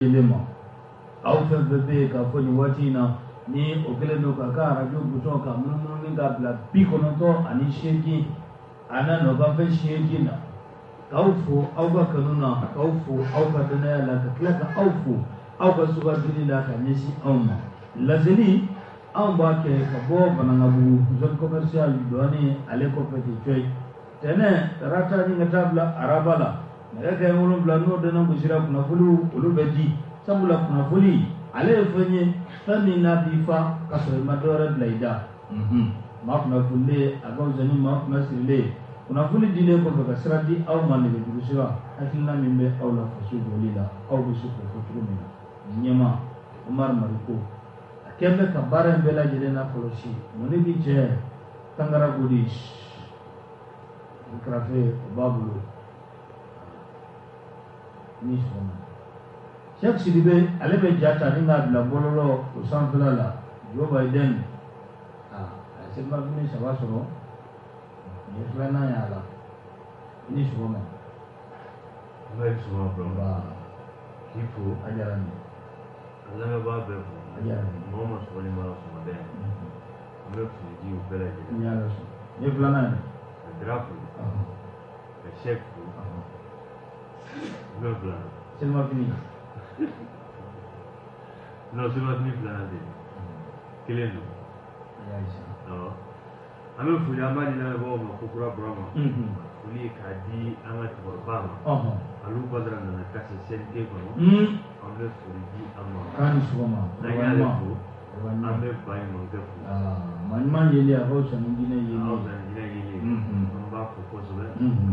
Lajɛlen ma aw fɛn fɛn bɛ yen k'a fɔ nin waati in na ni o kɛlen don k'a ka arajo butɔn ka munumunu k'a bila 98 a n'a nɔkanfɛn 8 na, k'aw fo aw ka kanu na, k'aw fo aw ka dannaya la, ka tila ka aw fo aw ka sugandili la ka ɲɛsin anw ma. Laseli anw b'a kɛ ka bɔ Banankabugu zone commerciale douane ale kɔfɛ ten cɔyi. Tɛnɛn, tarata ni ka taa bila araba la, nɛgɛ kanɲɛ 7 n'o dana gosira, kunnafoniw olu bɛ di, sabula kunnafoni ale ye fɛn ye, fɛn min n'a b'i fa ka sɔrɔ i ma dɔwɛrɛ bila i da. Maa kunnafonilen a ka fisa ni maa kunnasirilen ye. Kunnafoni dilen kɔfɛ ka sira di aw ma, nɛgɛjuru sira, hakilina min bɛ aw la faso jɔli la, aw bɛ se k'o fɔ cogo min na. Ɲɛma Umaru Mariko a kɛlen bɛ ka baara in bɛɛ lajɛlen na kɔlɔsi. Mɔni bi cɛ Tangara Godi karafe o b'a bolo ni sɔgɔma. Cheikh Sidibe ale bɛ ja ta ni k'a bila bɔlɔlɔ o sanfɛla la. Joe Biden a ye selimafini 3 sɔrɔ, nin ye filanan ye a la. I ni sɔgɔma. N bɛ sɔgɔma Burama. K'i fo. A diyara n ye. Ka lamɛnbaa bɛɛ fo. A diyara n ye. Mɔgɔ ma sɔgɔli ma sɔgɔmada in na. An bɛ foli di u bɛɛ lajɛlen. Ni Ala sɔnna. Nin ye filanan ye. Ka Dra fo. Ka Cheikh fo. Jumɛn filanan? Selimafini. Non, selimafini filanan tɛ. Kelen don. Awɔ. An bɛ foli an b'a di lamɛnbagaw ma kokura Burama. Foli k'a di an ka cɛkɔrɔba ma. Alu Badara nana kasi CNT kɔnɔ. An bɛ foli di a ma. K'a ni sɔgɔma. N'an y'ale fo, an bɛ ba ɲumankɛ fo. Maa ɲuman yeli a ka fisa ni jinɛ yeli. A ka fisa ni jinɛ yeli. An b'a fo kosɛbɛ.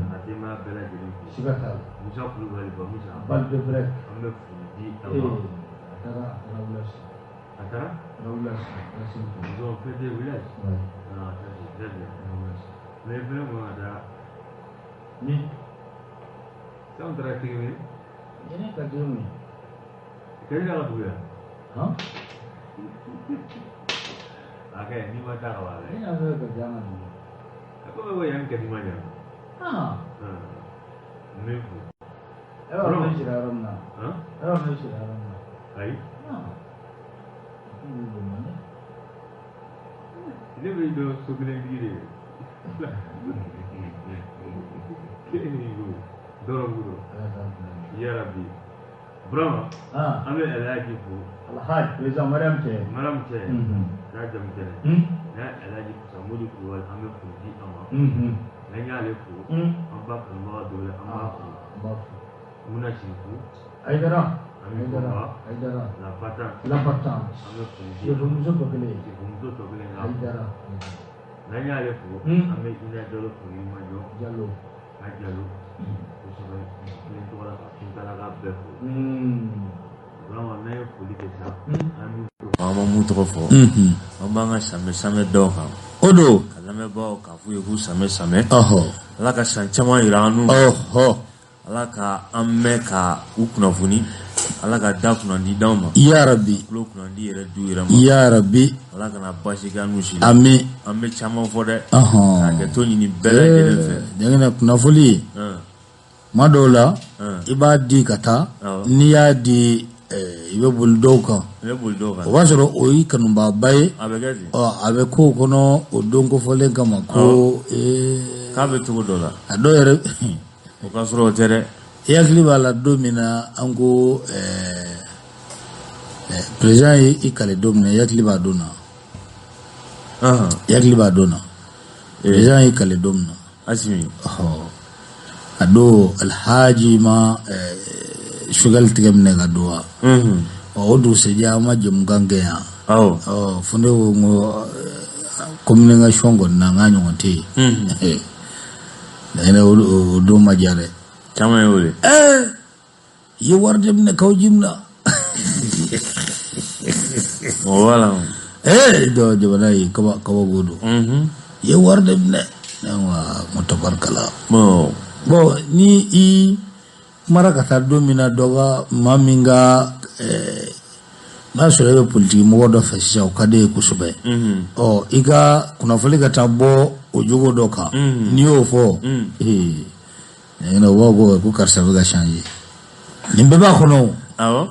Ka denbaya bɛɛ lajɛlen fo. Siga t'a la. Musa Kulubali ba Musa. Balle de break. An bɛ foli di a ma. A taara village. A taara? A taara village. A taara seli kɛ. Ils ont fait des villages. Ouais. Ah, ça c'est très bien. A taara village. Mais fɛnɛ kun ka taa. Ni. Sanw taara Kegebe. Jɛnɛ ka denw ye. Kɛlɛ ka dugu yan. Han? A kɛ n'i ma taa ka ban Ne y'a fɛ ka diya an ka dugu. A ko ko yan kɛ ma ɲa. Ah. N bɛ fo. E b'a dɔn ne sira yɔrɔ min na. Han? E b'a dɔn ne sira yɔrɔ min na. Ayi. Ah. Ne bɛ bonya dɛ. Ne bɛ dɔn so kelen tigi de ye. Kelen de ko dɔrɔn ko. Ala k'an kunna. Yarabi. Burama. Ah. An bɛ Alhaji fo. Alhaji président Mariam Cɛ. Mariam Cɛ. N'a jamu kɛnɛ. N'a Alhaji Samodi Kulubali an bɛ foli di a ma. N'an y'ale fo. An ba kanubaga dɔ wele an b'a fo. An b'a fo. Muna Sirifu. Ayidara. An bɛ fo Ayidara. Ayidara. La Patan. La Patan. An bɛ foli di. Sefumuso tɔ kelen. Sefumuso tɔ kelen. Ayidara. N'an y'ale fo. An bɛ Ina Jalo fo Yirimajɔ. Jalo. A Jalo. Kosɛbɛ. Kelen tɔgɔ la ka kuntalaka bɛɛ fo. Vraiment n'an ye foli kɛ sa. An bɛ An ma mun tɔgɔ fɔ, an b'an ka sanbɛ sanbɛ dɔw kan. O don. Ka lamɛnbagaw k'a f'u ye k'u sanbɛ sanbɛ. Ala ka san caman yira an n'u. Ala ka an mɛn ka u kunnafoni. Ala ka da kunnandi d'anw ma. Yarabi. Tulo kunnandi yɛrɛ du yɛrɛ ma. Yarabi. Ala kana baasi kɛ an n'u si la. Ami. An bɛ caman fɔ dɛ. K'a kɛ to ɲini bɛɛ lajɛlen fɛ. Jangina kunnafoni. Kuma dɔw la, i b'a di ka taa, n'i y'a di i bɛ boli dɔw kan. I bɛ boli dɔw kan. O b'a sɔrɔ o y'i kanubaaba ye. A bɛ kɛ ten. Ɔ a bɛ kow kɔnɔ o don kofɔlen kama ko k'a bɛ cogo dɔ la. A dɔw yɛrɛ. O ka sɔrɔ o tɛ dɛ. I hakili b'a la don min na an ko président ye i kale don min na, i hakili b'a don na. I hakili b'a don na. Président y'i kale don min na. Asimi. A don Alhaji ma Choguel tigɛ minɛ ka don wa. O dugusɛjɛ an ma jɛmukan kɛ yan. Ɔ fo ne ko n ko communication kɔni na n k'a ɲɔgɔn tɛ yen. Laɲinɛ o don ma diya dɛ. Caman y'o de. I ye wari de minɛ k'aw ji minɛ. O b'a la. Dɔ jamana ye kabako don. I ye wari de minɛ. Ne ko aa n ko tabarikala. Bon. Bon ni i kumara ka taa don min na dɔ ka maa min ka n'a sɔrɔ e bɛ politiki mɔgɔ dɔ fɛ sisan o ka di e ye kosɛbɛ. Ɔ i ka kunnafoni ka taa bɔ o jogo dɔ kan. N'i y'o fɔ. U b'a fɔ ko karisa bɛ ka changer. Nin bɛɛ b'a kɔnɔ o. Awɔ.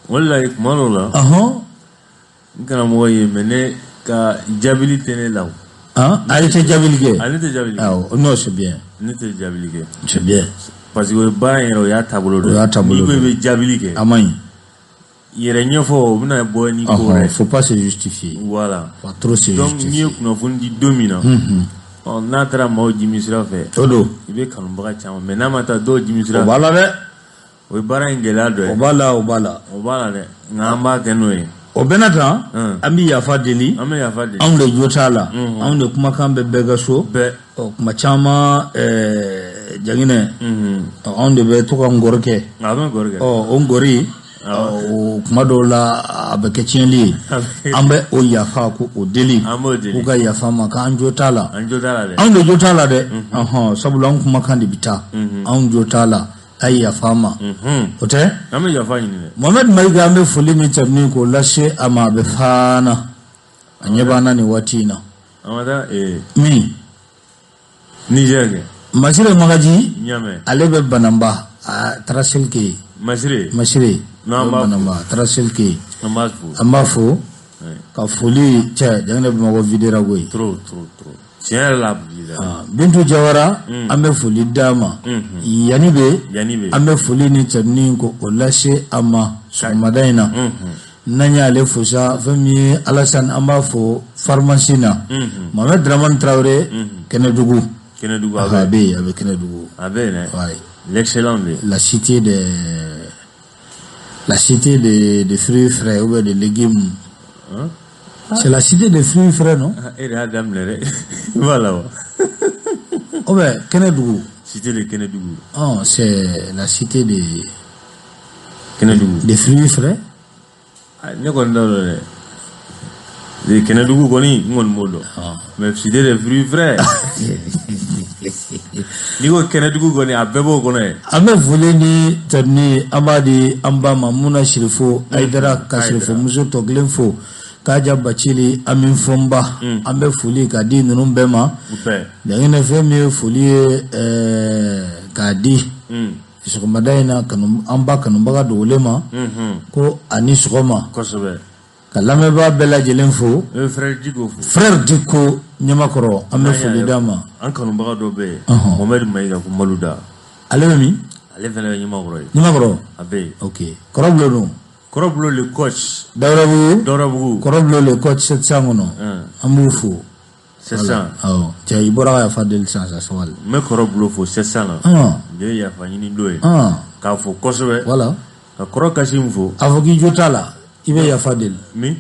O de la kuma dɔw la n karamɔgɔ ye mais ne ka jaabili tɛ ne la o. Ale tɛ jaabili kɛ. Ale tɛ jaabili kɛ. Awɔ, non, c'est bien. Ne tɛ jaabili kɛ. C'est bien. Parce que o ye baara in yɛrɛ, o y'a taabolo dɔ ye. O y'a taabolo N'i ko dɔ i ye. bɛ jaabili kɛ. A man ɲi. Yɛrɛ ɲɛfɔ, o bɛna bɔ ni ko wɛrɛ ye. Faut pas se justifier. Voilà. Pas trop se Donc n'i justifier. ye kunnafoni di don min na, ɔ, n'a taara maaw jimi sira fɛ, O don. i bɛ kanubaga caman, mais n'a ma taa dɔw jimi sira O fɛ, b'a la dɛ. o ye baara in gɛlɛya dɔ O ye. b'a la, o b'a la. O b'a la dɛ, nka an b'a kɛ n'o ye. O bɛɛ n'a ta, an bɛ yafa deli. An bɛ yafa deli. Anw de jo t'a la. Anw de kumakan bɛ bɛɛ ka so. Bɛɛ. Ɔ, kuma caman, Jaginɛ, ɔ, anw de bɛ to ka ngɔri kɛ. A bɛ ngɔri kɛ. Ɔ, o ngɔri, o kuma dɔw la, a bɛ kɛ tiɲɛli ye. An bɛ o yafa ko o deli. An b'o deli. K'u ka yafa ma, k'an jo t'a la. An jo t'a la dɛ. Anw de jo t'a la dɛ. Ɔhɔn, sabula anw kumakan de bɛ taa. Anw jo t'a la. A ye yafa an ma. O tɛ? An bɛ yafa ɲini dɛ. Mohamed Mayiga, an bɛ foli ni tɛmɛni k'o lase a ma, a bɛ Fana. A ɲɛ b'an na nin waati in na. An ma taa Min? Niger kɛ. Masire Magaji. N y'a mɛn. Ale bɛ Bananba. A taara seli kɛ yen. Masire. Masire. N'an b'a fo. Bananba, a taara seli kɛ yen. An b'a fo. An b'a fo. Ka foli cɛ, Jaginɛ, Bamakɔ videra koyi. Trop, trop, trop. Tiɲɛ yɛrɛ la, a videra. Bintu Jawara, an bɛ foli d'a ma. Yanni bɛ. Yanni bɛ. An bɛ foli ni tɛmɛni ko o lase a ma sɔgɔmada in na. N'an y'ale fo sa, fɛn min ye Alassane, an b'a fo pharmacie na. Mohamed Dramane Traoré, Kɛnɛdugu. Kɛnɛdugu. A a bɛ. bɛ yen, a bɛ Kɛnɛdugu. A bɛ yen dɛ. Ouais. L'excellent bɛ. La cité des fruits frais ou bien des légumes. Hein? C'est la cité des fruits frais, non? E de y'a daminɛ dɛ. Voilà wa. Oh ben, Kɛnɛdugu. Cité de Kɛnɛdugu. Oh, c'est la cité des Kɛnɛdugu. des fruits frais. Ne kɔni t'a dɔn dɛ. Kɛnɛdugu kɔni, n kɔni b'o dɔn. Mais cité des fruits frais. N'i ko Kɛnɛdugu kɔni, a bɛɛ b'o kɔnɔ yen. An bɛ foli ni tɛmɛni, an b'a di an ba ma Muna Sirifo Ayidara, ka Sirifo muso tɔ kelen fo, Kaja Bacili, Ami Fɔnba. An bɛ foli ka di ninnu bɛɛ ma. U bɛɛ. Jaginɛ, fɛn min ye foli ye, k'a di sɔgɔmada in na kanu, an ba kanubaga dogolen ma, ko ani sɔgɔma. Kosɛbɛ. Ka lamɛnbaa bɛɛ lajɛlen fo. E bɛ frère Diko fo. Frère Diko Ɲamakɔrɔ, an bɛ foli d'a ma. An kanubaga dɔ bɛ yen. Mohamed Mayiga ko Maluda. Ale bɛ min? Ale fana bɛ Ɲamakɔrɔ yen. Ɲamakɔrɔ. A bɛ yen. Ok, Kɔrɔbulo dun? Kɔrɔbulo le coach. Dawudabugu. Dawudabugu. Kɔrɔbulo le coach 700 kɔnɔ. An b'u fo. 700. Awɔ, cɛ, i bɔra ka yafa deli sisan sa, sabali. N bɛ Kɔrɔbulo fo 700 la. Nin ye yafa ɲini don ye. K'a fo kosɛbɛ. Voilà. Ka Kɔrɔ Kasim fo. A fɔ k'i jo t'a la, i bɛ yafa deli. Min?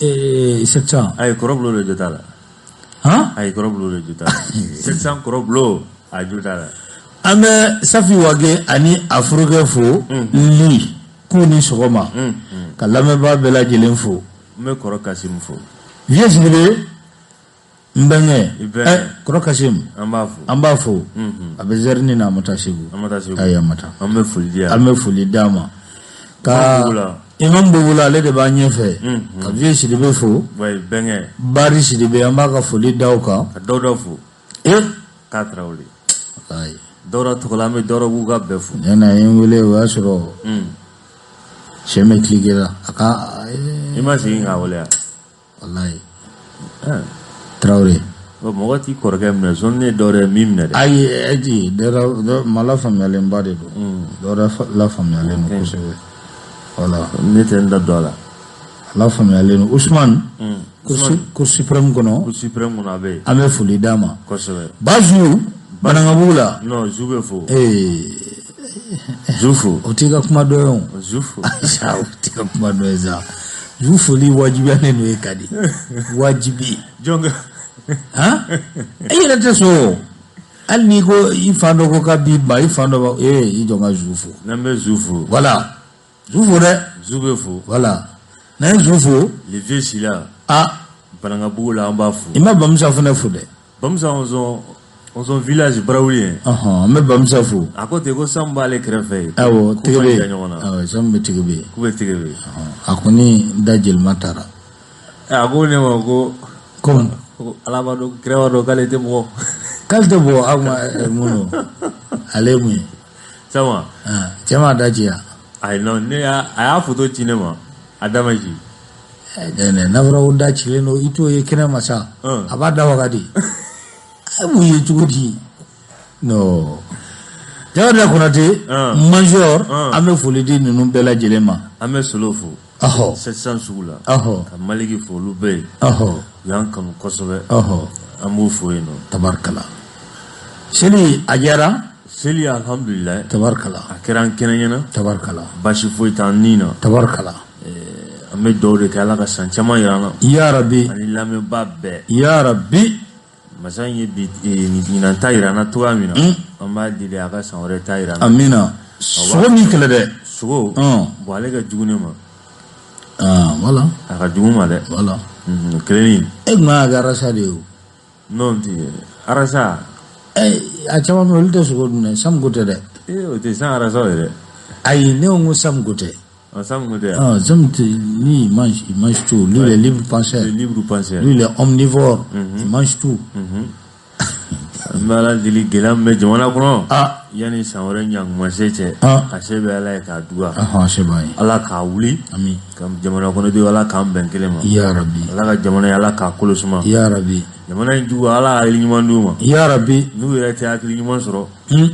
700. Ayi, Kɔrɔbulo de jo t'a la. Han? Ayi, Kɔrɔbulo de jo t'a la. 700 Kɔrɔbulo, a jo t'a la. An bɛ Safi Wage ani a furukɛ fo li k'u ni sɔgɔma, ka lamɛnbaa bɛɛ lajɛlen fo. N bɛ Kɔrɔ Kasim fo. Vieux Sidibe, n bɛnkɛ. I bɛnkɛ. Kɔrɔ Kasim. An b'a fo. An b'a fo. A bɛ zɛrini na, a ma taa Segu. An ma taa Segu. Ayi, a ma taa. An bɛ foli di yan. An bɛ foli d'a ma. Ka Imam Bubula, ale de b'an ɲɛfɛ. Ka Vieux Sidibe fo. Oui, bɛnkɛ. Bari Sidibe, an b'a ka foli da o kan. Ka Dawuda fo. K'a Tarawele. Ayi. Dawuda tɔgɔ la, an bɛ Dawudabugu ka bɛɛ fo. Ne na ye n wele, o y'a sɔrɔ sɛ bɛ cliquer la a ka. I ma segin k'a wele wa? Walayi. Tarawele. Mɔgɔ t'i kɔrɔkɛ minɛ, sɔnni ne ye dɔwɛrɛ ye min minɛ dɛ. Ayi, ɛji maa lafaamuyalenba de don. Dɔwɛrɛ lafaamuyalen don kosɛbɛ. Voilà. Ne tɛ n da don a la. A lafaamuyalen don. Usman. Cour suprême kɔnɔ. Cour suprême kɔnɔ, a bɛ yen. An bɛ foli d'a ma. Kosɛbɛ. Bazu Banankabugu la. Non, Zu bɛ fo. Zu fo. O t'i ka kuma dɔ ye o. Zu fo. O t'i ka kuma dɔ ye sa. Zu foli wajibiyalen don e ka di. Wajibi. Jɔn ka. Han? E yɛrɛ tɛ sɔn o. Hali n'i ko i fan dɔ ko k'a b'i ban, i fan dɔ b'a i jɔ n ka Zu fo. N'an bɛ Zu fo. Voilà. Zu fo dɛ. Zu bɛ fo. Voilà. N'an ye Zu fo. Le vieux Sila. Ah. Banankabugu la, an b'a fo. I ma Bamusa fana fo dɛ. Bamusa, on village Barawuli ye. An bɛ Bamusa fo. A ko ten ko Samu b'ale kɛrɛfɛ yen. Awɔ, Tegebe. Ɲɔgɔn na. Awɔ, Samu bɛ Tegebe. K'u bɛ Tegebe. A kɔni da jelima taara. A ko ne ma ko. Komi. Ala b'a dɔn, kira b'a dɔn k'ale tɛ mɔgɔ. K'ale tɛ bɔ, aw ma mun don? Ale ye mun ye? Sama. Cɛ m'a da ci yan. Ayi non, ne y'a a y'a photo ci ne ma, a da ma ci. N'a fɔra ko da cilen don, i t'o ye kɛnɛ ma sa. A b'a da waga de, a b'u ye cogo di? Non, Jakarija Konate, major, an bɛ foli di ninnu bɛɛ lajɛlen ma. An bɛ Solo fo. 700 sugu la. Ka Maliki fo, olu bɛɛ yen. U y'an kanu kosɛbɛ. An b'u fo yen nɔ. Tabarikala, seli a diyara. Seli, alhamdulilayi. Tabarikala. A kɛra an kɛnɛ ɲɛna. Tabarikala. Basi foyi t'an ni na. Tabarikala. An bɛ dugawu de kɛ, Ala ka san caman yira an na. Yarabi. Ani lamɛnbaa bɛɛ. Yarabi. Masa in ye bi ɲinan ta yira an na cogoya min na, an b'a deli a ka san wɛrɛ ta yira an na. Amina. Sogo min kɛlɛ dɛ. Sogo. Bon, ale ka jugu ne ma. Ah, voilà. A ka jugu ma dɛ. Voilà. O kelennin. E tun kan ka kɛ arasa de ye o. Non, tɛ arasa. A caman bɛ yen, olu tɛ sogo dun dɛ. Samu ko tɛ dɛ. Ee, o tɛ san arasa ye dɛ. Ayi, ne ko n ko Samu ko tɛ. Ah, Samu ko tɛ. Ah, Samu tɛ, lui il mange tout. Lui, il est libre penseur. Il est libre penseur. Lui, il est omnivore. Il mange tout. An bɛ Ala deli, gɛlɛya min bɛ jamana kɔnɔ. Yanni san wɛrɛ ɲankuma se cɛ. A se bɛ Ala ye k'a duga. A se b'a ye. Ala k'a wuli. Ami. Ka jamana kɔnɔdenw, Ala k'an bɛn kelen ma. Ya Rabi. Ala ka jamana ye, Ala k'a kolo suma. Ya Rabi. Jamana in jugu, Ala hakili ɲuman d'u ma. Ya Rabi. N'u yɛrɛ tɛ hakili ɲuman sɔrɔ.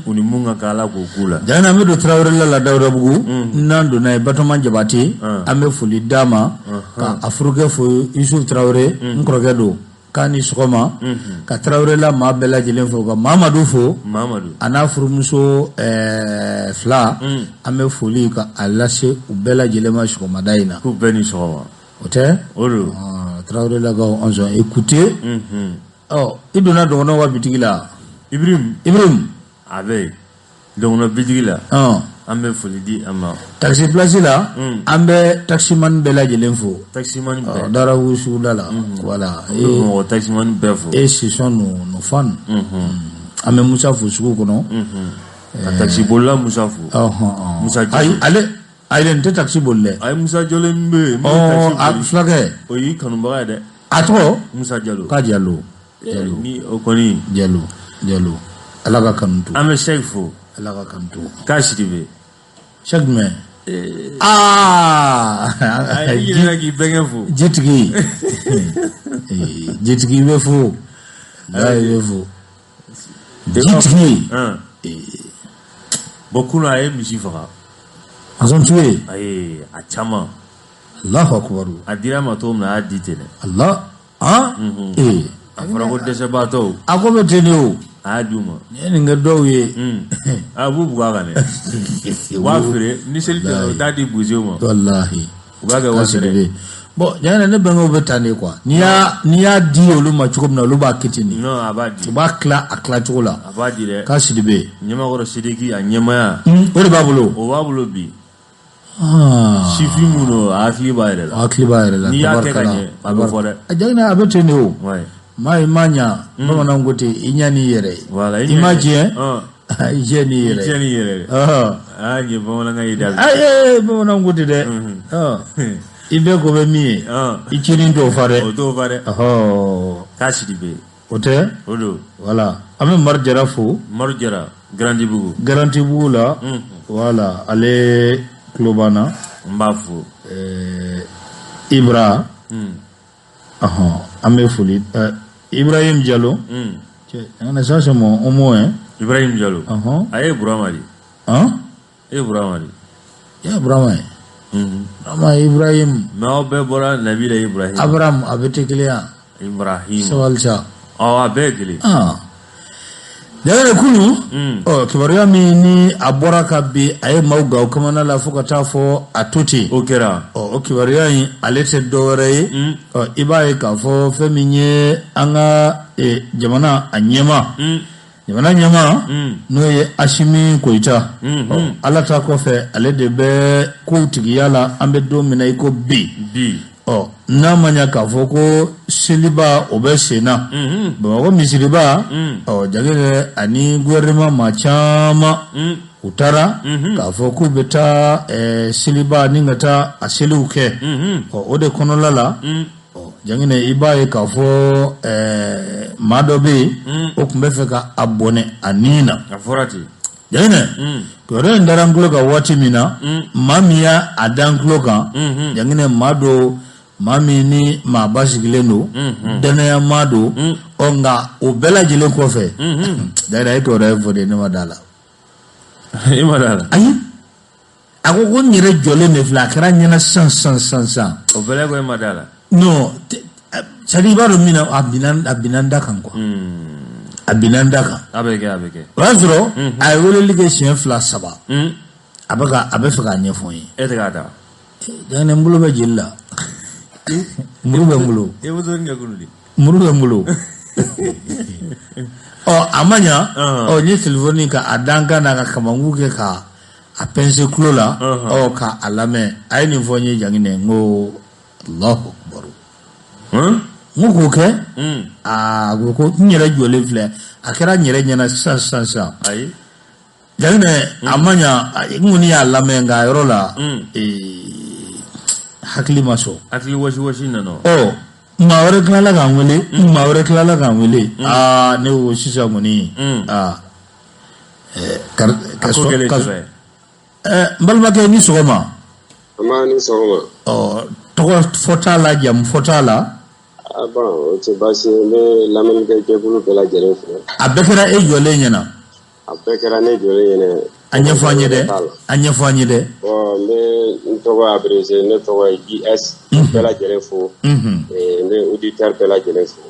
U ni mun ka kan, Ala k'o k'u la. Jana, an bɛ don Tarawele la Dawudabugu. N'an donna yen, Batoma Jabate, an bɛ foli d'a ma. Ka a furukɛ fo, Yusuf Tarawele, n kɔrɔkɛ don. K'a ni sɔgɔma. Ka Tarawele la maa bɛɛ lajɛlen fo, ka Mamadu fo. Mamadu. A n'a furumuso fila. An bɛ foli ka a lase u bɛɛ lajɛlen ma sɔgɔmada in na. K'u bɛɛ ni sɔgɔma. O tɛ? O don. Tarawele lakaw, on s'est écouté. Ɔ, i donna dɔgɔnɔw ka bitigi la. Ibrahim. Ibrahim. A bɛ yen. Dɔgɔnɔ bitigi la. An bɛ foli di a ma. Taxi place la. An bɛ taximan bɛɛ lajɛlen fo. Taximan bɛɛ. Darabu suguda la. Voilà. An bɛ Bamakɔ taximan bɛɛ fo. Et ce sont nos fans. An bɛ Musa fo sugu kɔnɔ. Ka taxi bolila Musa fo. Musa Jalo. Ayi, ale ayi, nin tɛ taxi boli dɛ. Ayi, Musa Jalo min bɛ yen. Ɔ, fulakɛ. O y'i kanubaga ye dɛ. A tɔgɔ? Musa Jalo. K'a Jalo. Jalo. Ni o kɔni. Jalo. Jalo. Ala ka kanu to. An bɛ Sɛki fo. Ala ka kanu to. K'a Sidibe. Sɛki jumɛn? Aa! I ɲinɛna k'i bɛnkɛ fo. Jitigi. Jitigi, i bɛ fo. Walayi, i bɛ fo. Jitigi. Bon, kunun a ye misi faga. A sɔn tuye. Ayi, a caman. Allahu akbar. A dira a ma cogo min na, a y'a di ten dɛ. Allah. Han? Ee. A fɔra ko dɛsɛbaatɔw. A ko bɛ ten de o. A y'a d'u ma. Nin ye nin kɛ dɔw ye. A b'u bugɔ a kan dɛ. U b'a feere ni seli tɛmɛna, u t'a di buzew ma. Walahi. U b'a kɛ wari ye. Bon, Ɲamina, ne bɛnkɛw bɛ tan de quoi. N'i y'a di olu ma cogo min na, olu b'a kɛ ten de. Non, a b'a di. U b'a tila a tila cogo la. A b'a di dɛ. K'a Sidibe. Ɲamakɔrɔ Sidiki, a ɲɛmaaya. O de b'a bolo. O b'a bolo bi. Sifin mun don, a hakili b'a yɛrɛ la. A hakili b'a yɛrɛ la. N'i y'a kɛ ka ɲɛ, a bɛ fɔ dɛ. A Ɲamina, a bɛ ten de o. Maa, i ma ɲa, bamananw ko ten, i ɲa n'i yɛrɛ ye. Voilà. I ma jɛ. I jɛ n'i yɛrɛ ye. I jɛ n'i yɛrɛ ye. Aa, nin ye bamanankan ye da. Ayi, bamananw ko ten dɛ. I bɛɛ ko bɛ min ye, i cinin t'o fa dɛ. O t'o fa dɛ. K'a Sidibe. O tɛ? O don. Voilà. An bɛ Mari Jara fo. Mari Jara, Garantibugu. Garantibugu la. Voilà, ale tulo b'an na. N b'a fo. Ibra. An bɛ foli, Ibrahim Jalo. Cɛ, ça c'est mon homo hein. Ibrahim Jalo. A ye Burama de. E ye Burama de. E ye Burama ye. Burama, Ibrahim. Mais aw bɛɛ bɔra Nabila Ibrahim. Abraham, a bɛɛ tɛ kelen ya. Ibrahim. Sabali sa. Ɔ, a bɛɛ ye kelen. Jagare, kunu, ɔ, kibaruya min ni a bɔra ka bi, a ye maaw gaw kamana la fo ka taa fɔ a to ten. O kɛra. Ɔ, o kibaruya in, ale tɛ dɔwɛrɛ ye. Ɔ, i b'a ye k'a fɔ fɛn min ye an ka jamana a ɲɛmaa, jamana ɲɛmaa, n'o ye Asimi Goyita. Ala ta kɔfɛ, ale de bɛ kow tigiya la an bɛ don min na i ko bi. Bi. Ɔ, n'a ma ɲɛ k'a fɔ ko seliba o bɛ sen na Bamakɔ misiriba, ɔ, Jagere ani gouvernement maa caman, u taara k'a fɔ k'u bɛ taa seliba ni ka taa a seliw kɛ. Ɔ, o de kɔnɔla la, ɔ, Jaginɛ, i b'a ye k'a fɔ maa dɔ bɛ yen, o tun bɛ fɛ ka a bɔnɛ a ni na. A fɔra ten. Jaginɛ kibaruya in dara n tulo kan waati min na maa min y'a a da n tulo kan Jaginɛ maa don maa min ni maa basigilen don dannaya maa don ɔ nka o bɛɛ lajɛlen kɔfɛ Jaginɛ a ye kibaruya in fɔ de ne ma da la i ma da la ayi a ko ko n yɛrɛ jɔlen de filɛ a kɛra n ɲɛna sisan sisan sisan sisan o bɛɛ la ko e ma da la non c'est à dire i b'a dɔn min na a binna a binna n da kan quoi a binna n da kan a bɛ kɛ a bɛ kɛ o y'a sɔrɔ a ye weleli kɛ siɲɛ fila saba a bɛ ka a bɛ fɛ k'a ɲɛfɔ n ye e tɛ k'a ta Jaginɛ n bolo bɛ jeli la muru bɛ n bolo i bɛ to kɛ kulu de muru bɛ n bolo ɔ a ma ɲa ɔ n ye telefɔni ka a da n kan na ka kamankun kɛ ka a pincer tulo la ɔ ka a lamɛn a ye nin fɔ n ye Jaginɛ n ko Alahu akubaru n ko k'o kɛ aa a ko ko n yɛrɛ jɔlen filɛ a kɛra n yɛrɛ ɲɛna sisan sisan sisan ayi Jaginɛ a ma ɲa n kɔni y'a lamɛn nka a yɔrɔ la hakili ma sɔn hakili wasi wasi nana ɔ maa wɛrɛ tilala ka n wele maa wɛrɛ tilala ka n wele aa ne ko sisan kɔni aa ka sɔn n balimakɛ ni sɔgɔma Nba ni sɔgɔma ɔ tɔgɔ fɔ t'a la jamu fɔ t'a la ah bon o tɛ baasi ye n bɛ lamɛnnikɛ jɛkulu bɛɛ lajɛlen fo a bɛɛ kɛra e jɔlen ɲɛna a bɛɛ kɛra ne jɔlen ɲɛna a ɲɛfɔ an ye dɛ a ɲɛfɔ an ye dɛ bon n bɛ n tɔgɔ abrégé ne tɔgɔ ye IS n bɛɛ lajɛlen fo n bɛ auditeur bɛɛ lajɛlen fo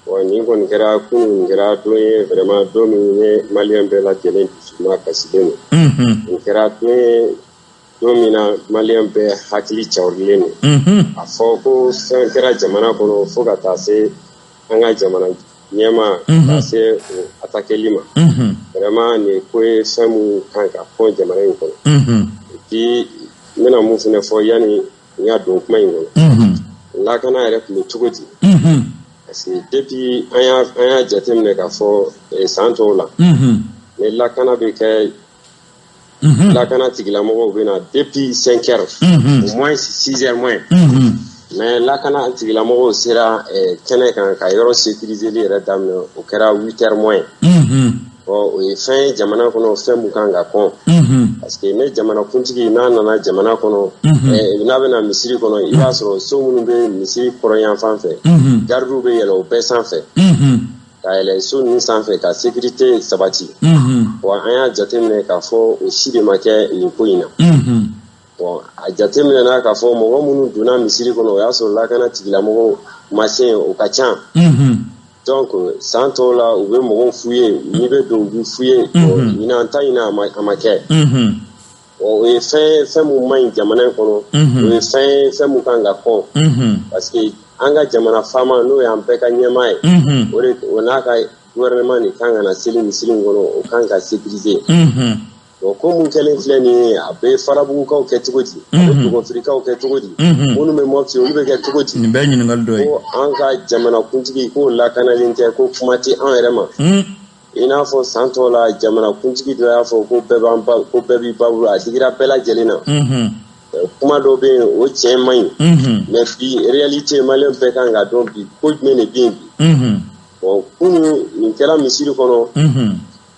bon nin kɔni kɛra kunun nin kɛra don ye vraiment don min ye maliyɛn bɛɛ lajɛlen dusuma kasilen don nin kɛra don ye don min na maliyɛn bɛɛ hakili cawurilen don a fɔ ko fɛn kɛra jamana kɔnɔ fo ka taa se an ka jamana ɲɛmaa ka se o atakeli ma vraiment nin ko ye fɛn min kan ka kɔn jamana in kɔnɔ et puis n bɛna mun fana fɔ yanni n ka don kuma in kɔnɔ lakana yɛrɛ tun bɛ cogo di parce que depuis an y'a jateminɛ k'a fɔ san tɔw la ni lakana bɛ kɛ lakana tigilamɔgɔw bɛ na depuis 5 heures au moins 6 heures moins mais lakana tigilamɔgɔw sera kɛnɛ kan ka yɔrɔ sécuriseli yɛrɛ daminɛ o kɛra 8 heures moins bon o ye fɛn ye jamana kɔnɔ fɛn mun kan ka kɔn parce que ne jamanakuntigi n'a nana jamana kɔnɔ n'a bɛna misiri kɔnɔ i b'a sɔrɔ so minnu bɛ misiri kɔrɔnyanfan fɛ garidiw bɛ yɛlɛ o bɛɛ sanfɛ ka yɛlɛ so ninnu sanfɛ ka sécurité sabati bon an y'a jateminɛ k'a fɔ o si de ma kɛ nin ko in na bon a jateminɛna k'a fɔ mɔgɔ minnu donna misiri kɔnɔ o y'a sɔrɔ lakana tigilamɔgɔw ma se yen o ka ca donc san tɔw la u bɛ mɔgɔw fouiller n'i bɛ don u bɛ fouiller ɲinan ta in na a ma kɛ o ye fɛn ye fɛn mun man ɲi jamana in kɔnɔ o ye fɛn ye fɛn mun kan ka kɔn parce que an ka jamana faama n'o y'an bɛɛ ka ɲɛmaa ye o de o n'a ka gouvernement de kan ka na seli misiri in kɔnɔ o kan ka sécuriser bon ko mun kɛlen filɛ nin ye a bɛ farabugukaw kɛ cogo di a bɛ dɔgɔfirikaw kɛ cogo di minnu bɛ mɔpti olu bɛ kɛ cogo di nin bɛɛ ɲininkali dɔ ye ko an ka jamanakuntigi k'o lakanalen tɛ ko kuma tɛ an yɛrɛ ma I n'a fɔ san tɔw la jamanakuntigi dɔ y'a fɔ ko bɛɛ b'an ba ko bɛɛ b'i ba bolo a digira bɛɛ lajɛlen na kuma dɔ bɛ yen o tiɲɛ man ɲi mais bi réalité maliyɛn bɛɛ kan k'a dɔn bi ko jumɛn de bɛ yen bi bon kunun nin kɛra misiri kɔnɔ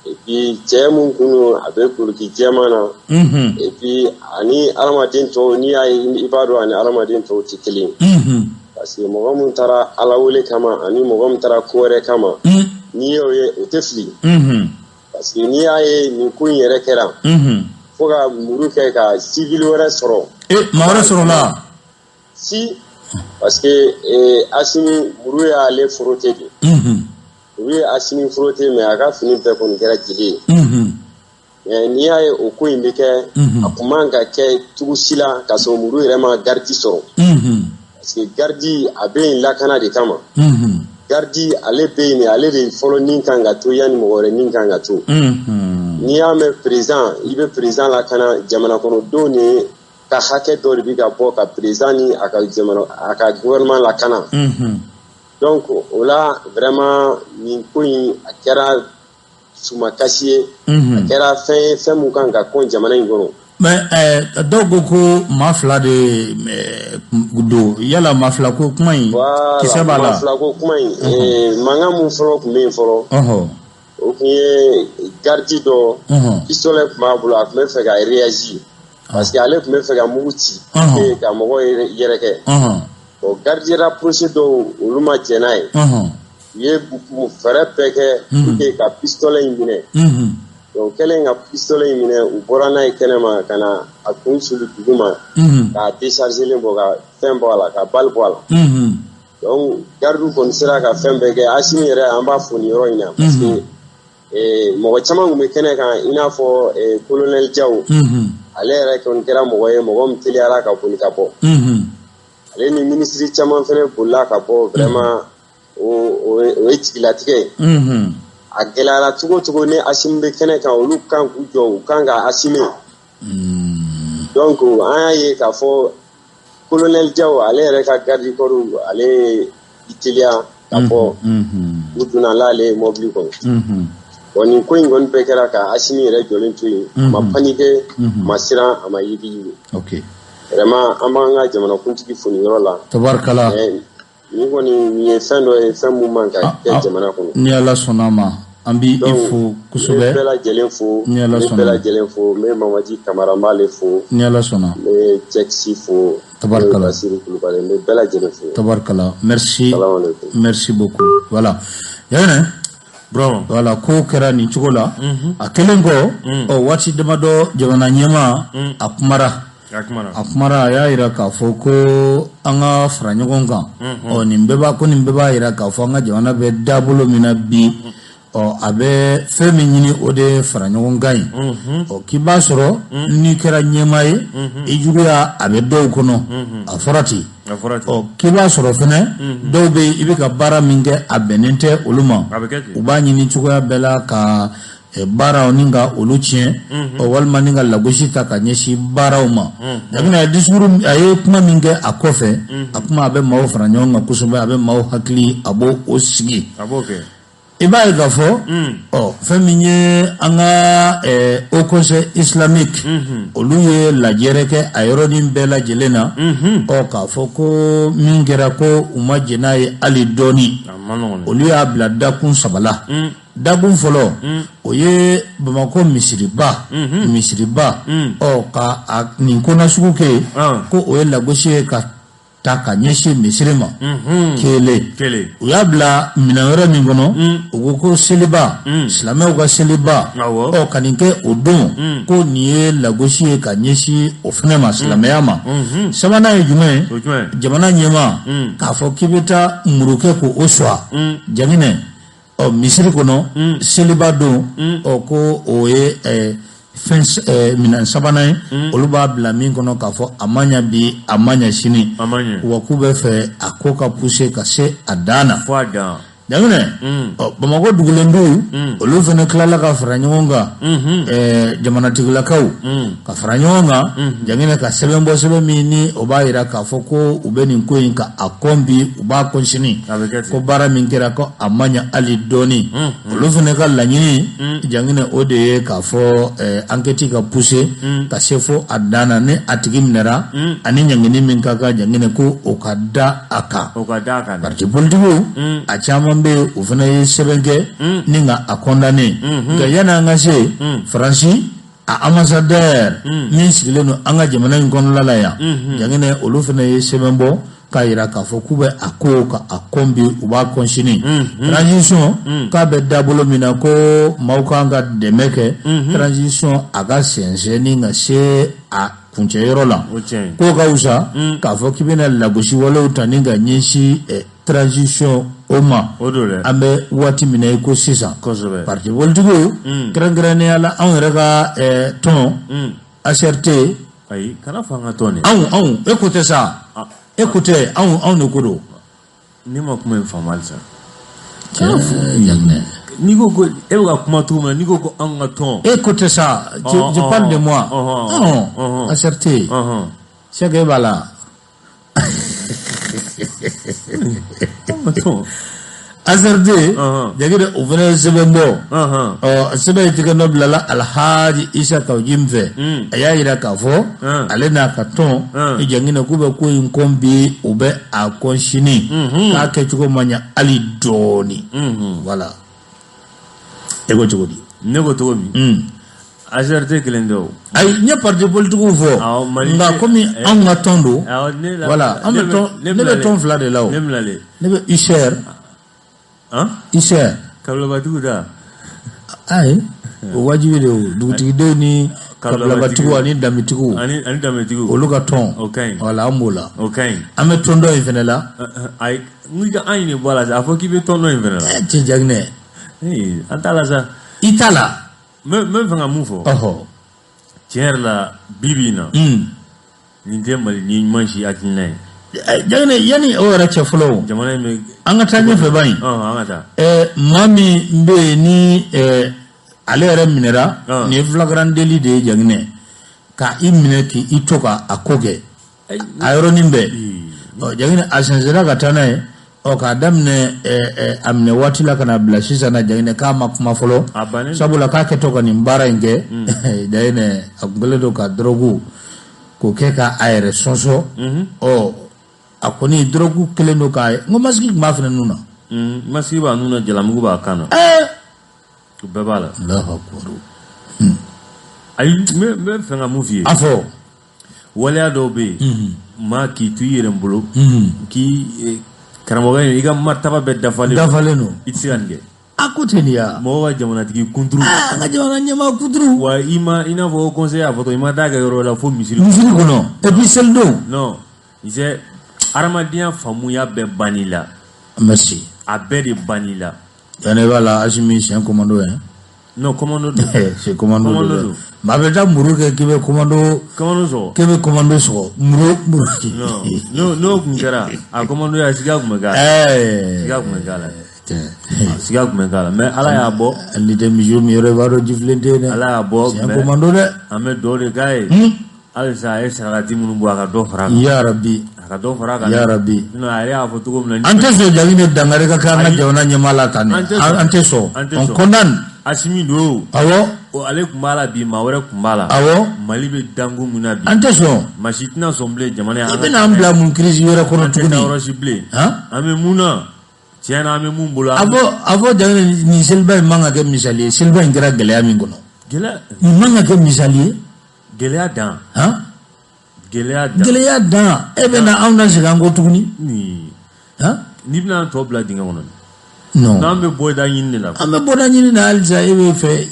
et puis cɛ mun kun don a bɛ koloki jɛman na et puis ani hadamaden tɔw n'i y'a ye i b'a dɔn ani hadamaden tɔw tɛ kelen ye parce que mɔgɔ min taara ala wele kama ani mɔgɔ min taara ko wɛrɛ kama n'i y'o ye o tɛ fili parce que n'i y'a ye nin ko in yɛrɛ kɛra fo ka muru kɛ ka civil wɛrɛ sɔrɔ maa wɛrɛ sɔrɔla si parce que Asimi muru y'ale frotter de muru ye Asimi frotter mais a ka fini bɛɛ kɔni kɛra jeli ye mais n'i y'a ye o ko in bɛ kɛ a kun man ka kɛ cogo si la ka sɔrɔ muru yɛrɛ ma garidi sɔrɔ parce que garidi a bɛ yen lakana de kama garidi ale bɛ yen ale de fɔlɔ ni kan ka to yanni mɔgɔ wɛrɛ ni kan ka to n'i y'a mɛn président i bɛ président lakana jamana kɔnɔdenw de ka hakɛ dɔ de bɛ ka bɔ ka président ni a ka jamana a ka gouvernement lakana donc o la vraiment nin ko in a kɛra sumakasi ye a kɛra fɛn ye fɛn mun kan ka kɔn jamana in kɔnɔ mais dɔw ko ko maa fila de don yala maa fila ko kuma in kisɛ b'a la maa fila ko kuma in mankan mun fɔlɔ tun bɛ yen fɔlɔ. O tun ye garde dɔ, pistolet tun b'a bolo, a tun bɛ fɛ ka réagir parce que ale tun bɛ fɛ ka mugu ci ka mɔgɔ yɛrɛkɛ. Bon, garde rapproché dɔw, olu ma jɛn n'a ye. U ye fɛɛrɛ bɛɛ kɛ pour que ka pistolet in minɛ. Donc kɛlen ka pistolet in minɛ, u bɔra n'a ye kɛnɛma ka na a kun suli dugu ma k'a décharger bɔ, ka fɛn bɔ a la, ka balle bɔ a la. Donc garde kɔni sera ka fɛn bɛɛ kɛ. Asimi yɛrɛ, an b'a fo nin yɔrɔ in na parce que mɔgɔ caman tun bɛ kɛnɛ kan, i n'a fɔ colonel Diaw. Ale yɛrɛ kɔni kɛra mɔgɔ ye, mɔgɔ min teliyara ka boli ka bɔ. Ale ni minisiri caman fɛnɛ bolila ka bɔ. Vraiment, o ye jigilatigɛ ye. A gɛlɛyara cogo o cogo, ni Asimi bɛ kɛnɛ kan, olu kan k'u jɔ, u kan ka assumer. Donc an y'a ye k'a fɔ colonel Diaw, ale yɛrɛ ka garde corps, ale ye teliya ka bɔ, u donna n'ale ye mobili kɔnɔ. Bon, nin ko in kɔni bɛɛ kɛra ka Asimi yɛrɛ jɔlen to yen. A ma paniquer, a ma siran, a ma yigiyigi. Vraiment, an b'an ka jamanakuntigi fo nin yɔrɔ la. Tabarikala. Nin kɔni, nin ye fɛn dɔ ye, fɛn mun man ka kɛ jamana kɔnɔ. Ni Ala sɔnna a ma, an b'i fo kosɛbɛ. N bɛ bɛɛ lajɛlen fo. Ni Ala N bɛ sɔnna. bɛɛ lajɛlen fo. N bɛ Mamadi Kamara, n b'ale fo. Ni Ala sɔnna. N bɛ Cɛkisi fo. Tabarikala. N bɛ Basiru Kulubali, n bɛ bɛɛ lajɛlen fo. Tabarikala, merci. Salamu aleykum. Merci beaucoup. Voilà, Yaginɛ. Bravo. Voilà, ko kɛra nin cogo la. A kɛlen kɔ, ɔ, waati damadɔ, jamana ɲɛmaa a kumara. A kumana. A kumara, a y'a yira k'a fɔ ko an ka fara ɲɔgɔn kan. Ɔ, nin bɛɛ b'a ko nin bɛɛ b'a yira k'a fɔ an ka jamana bɛ dabolo min na bi, ɔ, a bɛ fɛn min ɲini, o de ye fara ɲɔgɔn kan ye. Ɔ, k'i b'a sɔrɔ n'i kɛra ɲɛmaa ye, i juguya a bɛ dɔw kɔnɔ, a fɔra ten. A fɔra ten. Ɔ, k'i b'a sɔrɔ fɛnɛ dɔw bɛ yen, i bɛ ka baara min kɛ, a bɛnnen tɛ olu ma. A bɛ kɛ ten. U b'a ɲini cogoya bɛɛ la ka baaraw ni ka olu tiɲɛ, ɔ, walima ni ka lagosi ta ka ɲɛsin baaraw ma. Jamana a discours, a ye kuma min kɛ a kɔfɛ, a kuma a bɛ maaw fara ɲɔgɔn kan kosɛbɛ, a bɛ maaw hakili, a b'o o sigi. A b'o kɛ. I b'a ye k'a fɔ, ɔ, fɛn min ye an ka haut conseil islamique, olu ye lajɛrɛ kɛ a yɔrɔnin bɛɛ lajɛlen na. Ɔ, k'a fɔ ko min kɛra, ko u ma jɛn n'a ye hali dɔɔni. A ma nɔgɔn dɛ. Olu y'a bila dakun saba la. Dakun fɔlɔ, o ye Bamakɔ misiriba, ɔ, ka a nin ko nasugu kɛ yen, ko o ye lagosi ye ka ta ka ɲɛsin misiri ma. Kelen. Kelen. U y'a bila minɛn wɛrɛ min kɔnɔ, u ko ko seliba, silamɛw ka seliba, ɔ, ka nin kɛ o don, ko nin ye lagosi ye ka ɲɛsin o fɛnɛ ma, silamɛya ma. Sabanan ye jumɛn ye? O jumɛn? Jamana ɲɛmaa k'a fɔ k'i bɛ taa muru kɛ k'o suwa, Jaginɛ, ɔ, misiri kɔnɔ seliba don, ɔ, ko o ye fɛn minɛn sabanan ye, olu b'a bila min kɔnɔ k'a fɔ a ma ɲa bi, a ma ɲa sini. A ma ɲɛ. Wa k'u bɛ fɛ a ko ka pousser ka se a dan na. Fo a dan. Jaginɛ, ɔ, Bamakɔ dugulenduw, olu fana tilala ka fara ɲɔgɔn kan, jamanatigilakaw ka fara ɲɔgɔn kan, Jaginɛ, ka sɛbɛn bɔ, sɛbɛn min ni o b'a yira k'a fɔ ko u bɛ nin ko in ka a kɔn bi, u b'a kɔn sini. A bɛ kɛ ten. Ko baara min kɛra, ko a ma ɲa hali dɔɔni. Olu fana ka laɲini, Jaginɛ, o de ye k'a fɔ enquête ka pousser ka se fo a dan na, ni a tigi minɛra, ani ɲangini min ka kan, Jaginɛ, ko o ka da a kan. O ka da a kan dɛ. Parti politigiw, a caman bɛ yen, o fana ye sɛbɛn kɛ ni ka a condamner. Nka yanni an ka se Faransi, a ambassadeur min sigilen don an ka jamana in kɔnɔna la yan, Jaginɛ, olu fana ye sɛbɛn bɔ k'a yira k'a fɔ k'u bɛ a ko ka a kɔn bi, u b'a kɔn sini. Transition k'a bɛ dabolo min na, ko maaw kan ka dɛmɛ kɛ transition a ka sɛnsɛn ni ka se a kuncɛyɔrɔ la. O tiɲɛ ye. K'o ka wusa k'a fɔ k'i bɛna lagosi walew ta ni ka ɲɛsin transition o ma. O don dɛ. An bɛ waati min na i ko sisan, Kosɛbɛ. parti politigiw, kɛrɛnkɛrɛnnenya la anw yɛrɛ ka tɔn ACRT. Ayi, kana fɔ an ka tɔn dɛ. Anw, e ko tɛ sa, e ko tɛ, anw de ko don. Ne ma kuma in faamu halisa. Jaginɛ. N'i ko e bɛ ka kuma cogo min na, n'i ko anw ka tɔn. E ko tɛ sa, je parle de moi. ACRT. C'est que e b'a la. Tɔn. ACRT, Jaginɛ, o fana ye sɛbɛn bɔ. Ɔ, sɛbɛn in tigɛ nɔ bilala Alhaji Isa Kawu Jim fɛ. A y'a yira k'a fɔ ale n'a ka tɔn ni, Jaginɛ, k'u bɛ ko in kɔn bi, u bɛ a kɔn sini, k'a kɛcogo ma ɲɛ hali dɔɔni. Voilà. E ko cogo di? Ne ko cogo min? ACRT kelen tɛ o. Ayi, n ye parti politigiw fɔ. Nka komi anw ka tɔn don, voilà, an bɛ tɔn, ne bɛ tɔn fila de la o. Ne bilalen. Ne bɛ UCR. UCR. Kabilabatigiw da. Ayi, o wajibi de o, dugutigidenw ni kabilabatigiw ani danbetigiw. Ani danbetigiw. Olu ka tɔn. O ka ɲi. Voilà, an b'o la. O ka ɲi. An bɛ tɔn dɔ in fɛnɛ la. Ayi, n ka an ɲini bɔ a la sa, a fɔ k'i bɛ tɔn dɔ in fɛnɛ la. Cɛ Jaginɛ. An t'a la sa. I t'a la. N bɛ fɛ ka mun fɔ. Tiɲɛ yɛrɛ la, bi bi in na. Nin tɛ Mali ni ɲuman si hakilina ye. Jaginɛ, yanni o yɛrɛ cɛ fɔlɔ o. Jamana in bɛ. An ka taa ɲɛfɛ ba in. An ka taa. Maa min bɛ yen ni ale yɛrɛ minɛra. Nin ye flagrant délit de ye Jaginɛ. Ka i minɛ k'i to ka a ko kɛ. A yɔrɔnin bɛɛ. Ɔ Jaginɛ, a sɛnsɛnna ka taa n'a ye. Ɔ k'a daminɛ a minɛ waati la ka na bila sisan na, Jaginɛ, k'a ma kuma fɔlɔ. Sabula k'a kɛtɔ ka nin baara in kɛ, Jaginɛ, a kun kɛlen don ka dɔrɔgu k'o kɛ ka a yɛrɛ sɔnsɔn. Ɔ a kɔni dɔrɔgu kɛlen don k'a ye, n ko masque tun b'a fana nun na. Masque b'a nun na, jalamugu b'a kan na. O bɛɛ b'a la. Alahu akubaru. Ayi, n bɛ fɛ ka mun f'i ye. A fɔ. Waleya dɔw bɛ yen, maa k'i to i yɛrɛ bolo, k'i karamɔgɔ in, i ka martaba bɛɛ dafalen dafalen don, i tɛ se ka nin kɛ. A ko ten de ya. Mɔgɔw ka jamanatigi kunturu. An ka jamana ɲɛmaa kunturu. Wa i ma, i n'a fɔ conseil y'a fɔ tɔ, i ma taa kɛ yɔrɔ la fo misiri. Misiri kɔnɔ, et puis selidon. Non, c'est hadamadenya faamuya bɛɛ bann'i la. Merci. A bɛɛ de bann'i la. Yani i b'a la, Asimi, c'est un commando hein. Non, commando don. C'est commando don. Maa bɛ taa muru kɛ k'i bɛ commando. Commando sɔgɔ. K'i bɛ commando sɔgɔ muru muru. Non, n'o tun kɛra a commando ya, siga tun bɛ k'a la. Siga tun bɛ k'a la. Siga tun bɛ k'a la, mais Ala y'a bɔ. Hali tɛ misiw min yɔrɔ, i b'a dɔn jifilen tɛ yen dɛ. Ala y'a bɔ. C'est un commando dɛ. An bɛ dugawu de k'a ye. Halisa a ye sarakati minnu bɔ, a ka dɔ fara a kan. Ya Rabi. A ka dɔ fara a kan. Ya Rabi. Sinon a yɛrɛ y'a fɔ cogo min na. An tɛ sɔn Jaginɛ dankari ka kɛ an ka jamana ɲɛmaa la tan dɛ. An tɛ sɔn. On condamne. Asimi don. Awɔ. Ale tun b'a la bi, maa wɛrɛ tun b'a la. Awɔ. Mali bɛ dangu min na bi. An tɛ sɔn. Maa si tɛna sɔn bilen jamana in. I bɛna an bila mun crise wɛrɛ kɔnɔ tuguni. An tɛ taa yɔrɔ si bilen. An bɛ mun na? Tiɲɛ na, an bɛ mun bolo. A fɔ Jaginɛ, nin seliba in man ka kɛ misali ye. Seliba in kɛra gɛlɛya min kɔnɔ. Gɛlɛya. Nin man ka kɛ misali ye. Gɛlɛya dan. Han? Gɛlɛya dan. Gɛlɛya dan. E bɛ na anw na segin an kɔ tuguni. Han? N'i bɛna an tɔ bila dingɛ kɔnɔ. Non. N'an bɛ bɔda ɲini de la. An bɛ bɔda ɲini na halisa, e bɛ fɛ.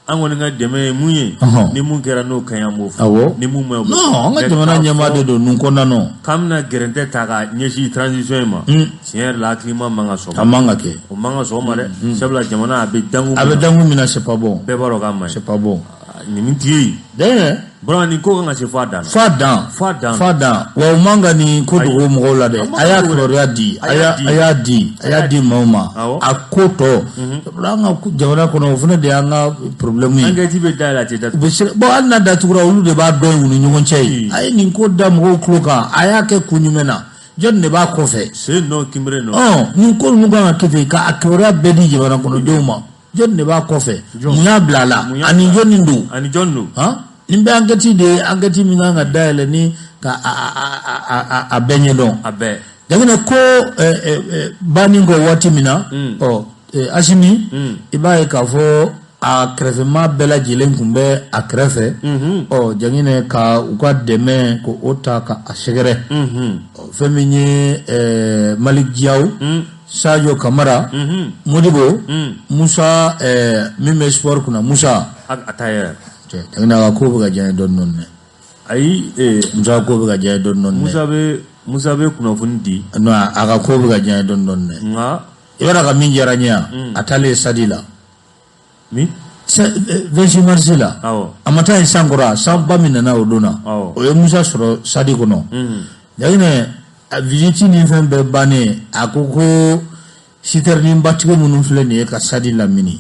An kɔni ka dɛmɛ ye mun ye. Ni mun kɛra n'o ka ɲi, an b'o fɔ. Awɔ. Ni mun ma ɲi, o b'o fɔ. Non, an ka jamana ɲɛmaa de don, nous condamnons. K'an bɛna gɛrɛntɛ ta ka ɲɛsin transition in ma. Tiɲɛ yɛrɛ la, hakilima man ka sɔn. A man ka kɛ. O man ka sɔn o ma dɛ. Sabula jamana a bɛ dangu. A bɛ dangu min na, c'est pas bon. Bɛɛ b'a dɔn k'a man ɲi. C'est pas bon. Nin min t'i ye. D'ailleurs. Burama, nin ko kan ka se f'a dan na. F'a dan. F'a dan. F'a dan. Wa u man ka nin ko dogo mɔgɔw la dɛ. A y'a kibaruya di. A y'a di. A y'a di maaw ma. A ko tɔ. Sabula an ka jamana kɔnɔ, o fana de y'an ka problème ye. Enquête bɛ dayɛlɛ, a tɛ datugu. U bɛ se bon, hali n'a datugura, olu de b'a dɔn u ni ɲɔgɔn cɛ ye. A ye nin ko da mɔgɔw tulo kan. A y'a kɛ kun jumɛn na? Jɔnni de b'a kɔfɛ? Sen nɔ kinbere nɔ. Nin ko ninnu kan ka kɛ ten, k'a kibaruya bɛɛ di jamana kɔnɔdenw ma. Jɔnni de b'a kɔfɛ? Mun y'a bila a la? Ani jɔnni don? Ani jɔnni don? Nin bɛɛ enquête de ye, enquête min kan ka dayɛlɛ ni ka a bɛɛ ɲɛdɔn. A bɛɛ. Jaginɛ ko banni kɔ waati min na, ɔ Asimi, i b'a ye k'a fɔ a kɛrɛfɛmaa bɛɛ lajɛlen tun bɛ a kɛrɛfɛ. Ɔ Jaginɛ, ka u ka dɛmɛ ko o ta ka a sɛgɛrɛ. Fɛn min ye Malick Diaw, Sadio Kamara, Modibo Musa, min bɛ sport kunna, Musa. A ta yɛrɛ. Jaginɛ, a ka ko bɛ ka diya n ye dɔɔnin dɔɔnin dɛ. Ayi. Musa ko bɛ ka diya n ye dɔɔnin dɔɔnin dɛ. Musa bɛ kunnafoni di. Non, a ka ko bɛ ka diya n ye dɔɔnin dɔɔnin dɛ. Nka. I b'a dɔn a ka min diyara n ye yan, a taalen stade la. Min? 26 mars la. Awɔ. A ma taa yen san kɔrɔ, sanba min nana o don na. Awɔ. O ye Musa sɔrɔ stade kɔnɔ. Jaginɛ, visite ni fɛn bɛɛ bannen, a ko ko citerne batigi minnu filɛ nin ye ka stade lamini.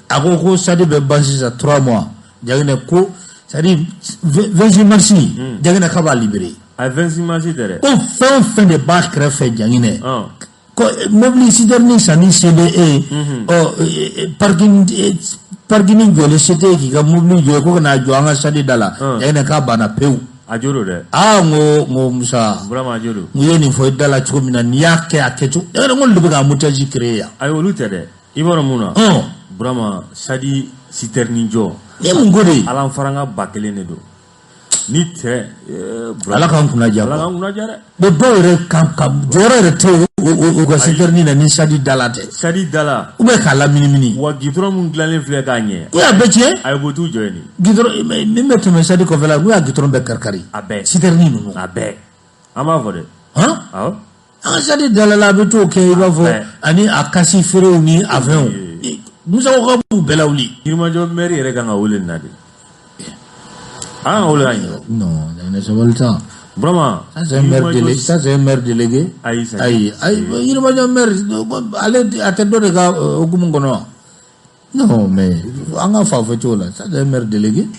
A ko ko stade bɛ ban sisan 3 mois. Jaginɛ ko, c'est à dire 26 mars, Jaginɛ, k'a b'a libérer. A 26 mars tɛ dɛ. Ko fɛn o fɛn de b'a kɛrɛfɛ, Jaginɛ. Ko mobili citerne sanni se bɛ e ye. Ɔ parking parking jɔlen se tɛ e k'i ka mobili jɔ ko ka n'a jɔ an ka stade da la. Jaginɛ, k'a banna pewu. A jo don dɛ. Aa, n ko Musa. Burama, a jo don. N ye nin fɔ i da la cogo min na, n'i y'a kɛ a kɛcogo. Jaginɛ, n ko olu de bɛ ka embouteillage créer yan. Ayi, olu tɛ dɛ. I b'a dɔn mun na? Burama sadi citerne jɔ Ni ye mun ko de ye? Ala faranga 1000 de don ni tɛ Ala k'an kunna diya. Ala k'an kunna diya dɛ. Bon, dɔw yɛrɛ kan ka jɔyɔrɔ yɛrɛ tɛ u ka citerne na ni sadi dala tɛ. Sadi dala. Ou bien k'a laminimini. Wa gitɔrɔn min dilanlen filɛ k'a ɲɛ. U y'a bɛɛ tiɲɛ. A ye ko t'u jɔ yen nin. Gitɔrɔn min bɛ tɛmɛ sadi kɔfɛ la, n'u y'a gitɔrɔn bɛɛ kari-kari. A bɛɛ. Citerne ninnu. A bɛɛ. An b'a fɔ dɛ. Han? Awɔ. An ka sadi dala la, a bɛ t'o kɛ i b'a fɔ ani a kasi feerew ni a fɛnw. Musa ko k'a b'u bɛɛ lawuli. Yirimajɔ maire yɛrɛ kan ka wele nin na de. An ka wele ka ɲɛ. Non, ne sabali tan. Burama. Ça c'est un maire délégué. Ça c'est un maire délégué. Ayi sa. Ayi, ayi, Yirimajɔ maire ale a tɛ dɔ de ka hukumu kɔnɔ wa? Non, mais an ka fa fɔ cogo la, ça c'est un maire délégué.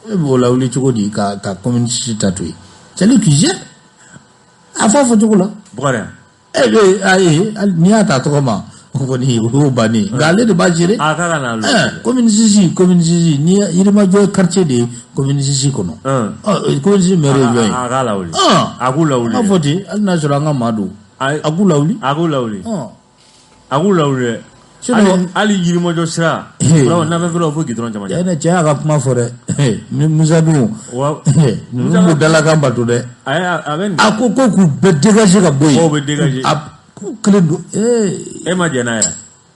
E b'o lawuli cogo di ka commune six ta to yen? C'est lui qui gère. A fɔ fɔ cogo la. Bukari. E bɛ ayi, n'i y'a ta tɔgɔ ma, o kɔni o y'o bannen ye. Nka ale de b'a gérer. A k'a ka na. Commune six, commune six, ni Yirimajɔ ye quartier de ye commune six kɔnɔ. Ɔ commune six maire ye jɔn ye? A k'a lawuli. A k'u lawuli. An k'a fɔ ten, hali n'a sɔrɔ an ka maa don. A k'u lawuli. A k'u lawuli. A k'u lawuli dɛ. Hali Yirimajɔ sira. Burama n'an fɛ fɛn fo gidɔrɔn camancɛ. Cɛ y'a ka kuma fɔ dɛ. Musa dun. Ninnu b'u dalakan bato dɛ. A A ko k'u bɛɛ dégager ka bɔ yen. K'u bɛ dégager. K'u kelen don. E ma jɛn n'a ye.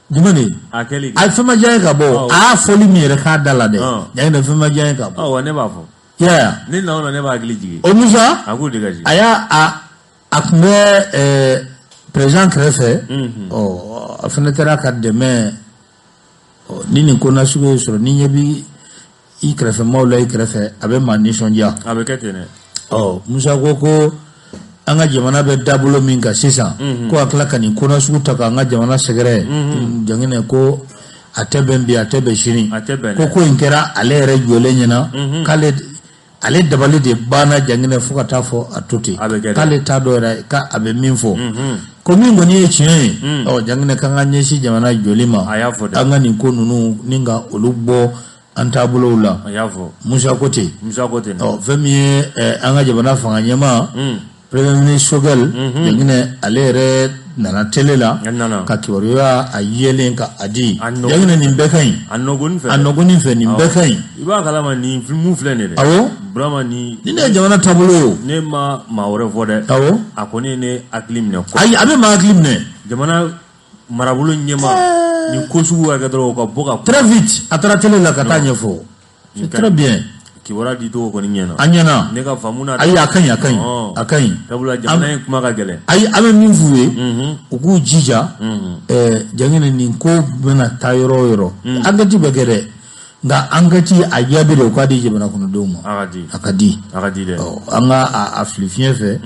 Jumɛn de? A kɛli. A ye fɛn ma diya ye ka bɔ. A y'a fɔli min yɛrɛ k'a da la dɛ. Jaginɛ fɛn ma diya ye ka bɔ. Awɔ, ne b'a fɔ. I y'a ye. Ne na o na ne b'a hakili jigin. O Musa. A k'u dégager. A y'a a tun bɛ président kɛrɛfɛ. Ɔ a fana taara ka dɛmɛ ni nin ko nasugu ye sɔrɔ ni ɲɛ bi i kɛrɛfɛmaaw la i kɛrɛfɛ, a bɛ maa nisɔndiya. A bɛ kɛ ten dɛ. Ɔ Musa ko an ka jamana bɛ dabolo min kan sisan, ko a tila ka nin ko nasugu ta k'an ka jamana sɛgɛrɛ. Jaginɛ ko a tɛ bɛn bi, a tɛ bɛn sini. A tɛ bɛn dɛ. Ko in kɛra ale yɛrɛ jɔlen ɲɛna, k'ale ale dabali de banna Jaginɛ fo ka taa fɔ a to ten, k'ale t'a dɔn yɛrɛ k'a bɛ min fɔ. Ko min kɔni ye tiɲɛ ye, ɔ Jaginɛ k'an ka ɲɛsin jamana jɔli ma, an ka nin ko ninnu ni ka olu bɔ an taabolow la. A y'a fɔ. Musa ko ten. Musa ko ten. Ɔ fɛn min ye an ka jamana fanga ɲɛmaa, Premier ministre Choguel, Jaginɛ ale yɛrɛ nana télé la ka kibaruya a yelen ka a di. Jaginɛ nin bɛɛ ka ɲi. A nɔgɔnin fɛ. A nɔgɔnin fɛ nin bɛɛ ka ɲi. I b'a kalama nin mun filɛ nin ye dɛ. Awɔ. Burama ni. Nin de ye jamana taabolo ye o. Ne ma maa wɛrɛ fɔ dɛ. Awɔ. A kɔni ye ne hakili minɛ. Ayi, a bɛ maa hakili minɛ. Jamana marabolo ɲɛmaa nin ko sugu ka kɛ dɔrɔn u ka bɔ ka. Très vite a taara télé la ka taa ɲɛfɔ. C'est très bien. Kibaruya di cogo kɔni ɲɛna. A ɲɛna. Ne ka faamu na. Ayi, a ka ɲi, a ka ɲi. A ka ɲi. Sabula jamana in kuma ka gɛlɛn. Ayi, an bɛ min f'u ye, u k'u jija. Jaginɛ nin ko bɛna taa yɔrɔ o yɔrɔ. Enquête bɛ kɛ dɛ. Nka enquête a jaabi de u k'a di jamana kɔnɔdenw ma. A ka di. A ka di. A ka di dɛ. An ka a fili fiɲɛ fɛ.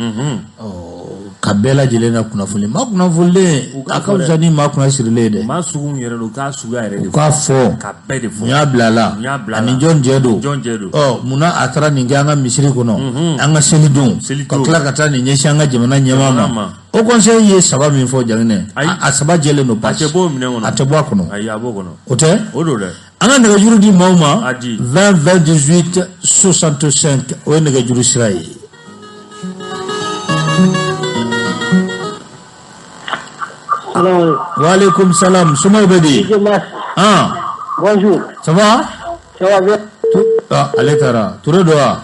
Ka bɛɛ lajɛlen na kunnafoni. Maa kunnafonilen a ka fisa ni maa kunna sirilen ye dɛ. Maa sugu min yɛrɛ don, u k'a suguya yɛrɛ de fɔ. U k'a fɔ. Ka bɛɛ de fɔ. Mun y'a bila a la. Mun y'a bila a la. Ani jɔn jɛ don. Jɔn jɛ don. Ɔ munna a taara nin kɛ an ka misiri kɔnɔ. An ka seli don. Ka tila ka taa nin ɲɛsin an ka jamana ɲɛmaa ma. O conseil ye saba min fɔ Jaginɛ. A saba jɛlen don. A tɛ bɔ o minɛn kɔnɔ. A tɛ bɔ a kɔnɔ. Ayi, a b'o kɔnɔ. O tɛ? O don dɛ. An ka nɛgɛjuru di maaw ma. A di. 20 20 18 65, o ye nɛgɛjuru sira ye. Waaleykum salam. Somaw bɛ di? Ah. Bonjour. Ça va? Ça va bien. Ah, ale taara. Ture don wa?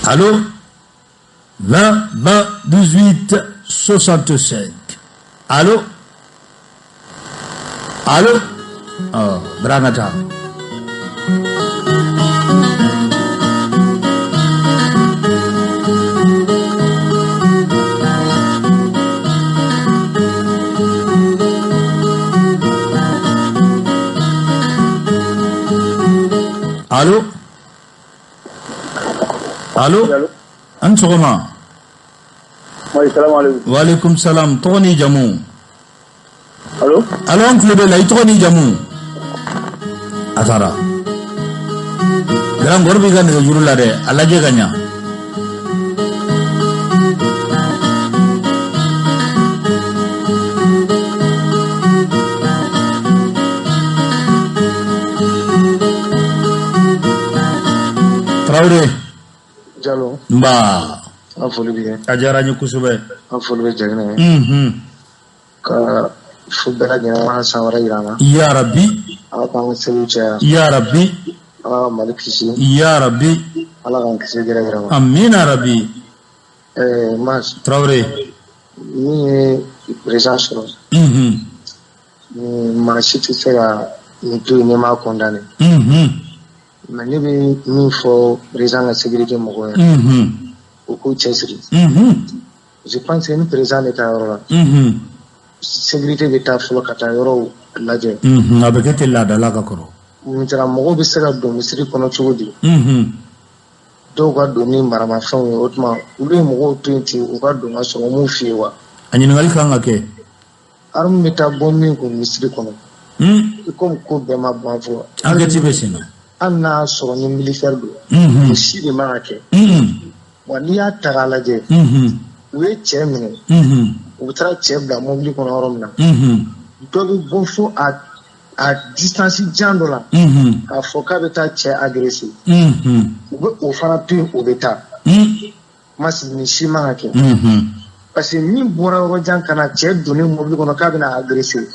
Allo? 20 20 18 65. Allo? Allo? Oh, Branga taa. Allo? Allo? An sɔgɔma. Waaleykum salam. Tɔgɔ ni jamu? Allo? Allo, an tulo bɛ la. I tɔgɔ ni jamu? A taara. Garankɔrɔ b'i ka nɛgɛjuru la dɛ, a lajɛ ka ɲa. Tarawele. Jalo. Nba. An foli b'i ye. A diyara n ye kosɛbɛ. An foli bɛ Jaginɛ ye. Ka Fo bɛɛ lajɛlen Ala ka san wɛrɛ yira an na. Ya rabi. Ala k'an ka seliw caya. Ya rabi. Ala ka Mali kisi. Ya rabi. Ala k'an kisi gɛrɛ gɛrɛ ma. Amina rabi. Ɛɛ Mas. Traoré. Min ye président sɔrɔ. Maa si tɛ se ka nin to yen n'i m'a condamné. Mais ne bɛ min fɔ président ka sécurité mɔgɔw ye. U k'u cɛsiri. Je pense que ni président bɛ taa yɔrɔ la. Sécurité bɛ taa fɔlɔ ka taa yɔrɔw lajɛ. A bɛ kɛ ten laadala ka kɔrɔ. Maintenant mɔgɔw bɛ se ka don misiri kɔnɔ cogo di? Dɔw ka don ni maramafɛnw ye, o tuma olu ye mɔgɔw to yen ten u ka don ka sɔrɔ u m'u f'i ye wa? A ɲininkali kan ka kɛ. Arme bɛ taa bɔ min kun misiri kɔnɔ. I komi ko bɛɛ ma ban fɔlɔ. Enquête bɛ sen na. Hali n'a y'a sɔrɔ ni militaire don. O si de man ka kɛ. Wa n'i y'a ta k'a lajɛ. U ye cɛ minɛ. U taara cɛ bila mobili kɔnɔ yɔrɔ min na. Dɔ bɛ bɔ fo a distance jan dɔ la. K'a fɔ k'a bɛ taa cɛ agresser. U bɛ o fana to yen, o bɛ taa. Masi nin si man ka kɛ. Parce que min bɔra yɔrɔ jan ka na cɛ donnen mobili kɔnɔ k'a bɛna agresser.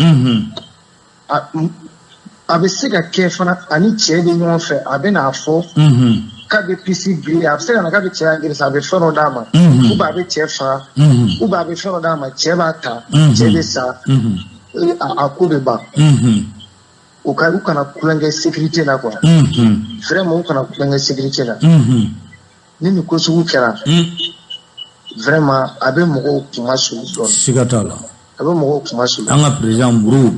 A bɛ se ka kɛ fana ani cɛ bɛ ɲɔgɔn fɛ, a bɛ n'a fɔ k'a bɛ puce griller, a bɛ se ka na k'a bɛ cɛ agresser, a bɛ fɛn dɔ d'a ma. Ou bien a bɛ cɛ faga. Ou bien a bɛ fɛn dɔ d'a ma, cɛ b'a ta. Cɛ bɛ sa. A ko bɛ ban. U kana tulonkɛ sécurité la quoi. Vraiment u kana tulonkɛ sécurité la. Ni nin ko sugu kɛra. Vraiment a bɛ mɔgɔw kuma sulu dɔɔnin. Siga t'a la. A bɛ mɔgɔw kuma sulu. An ka président muru.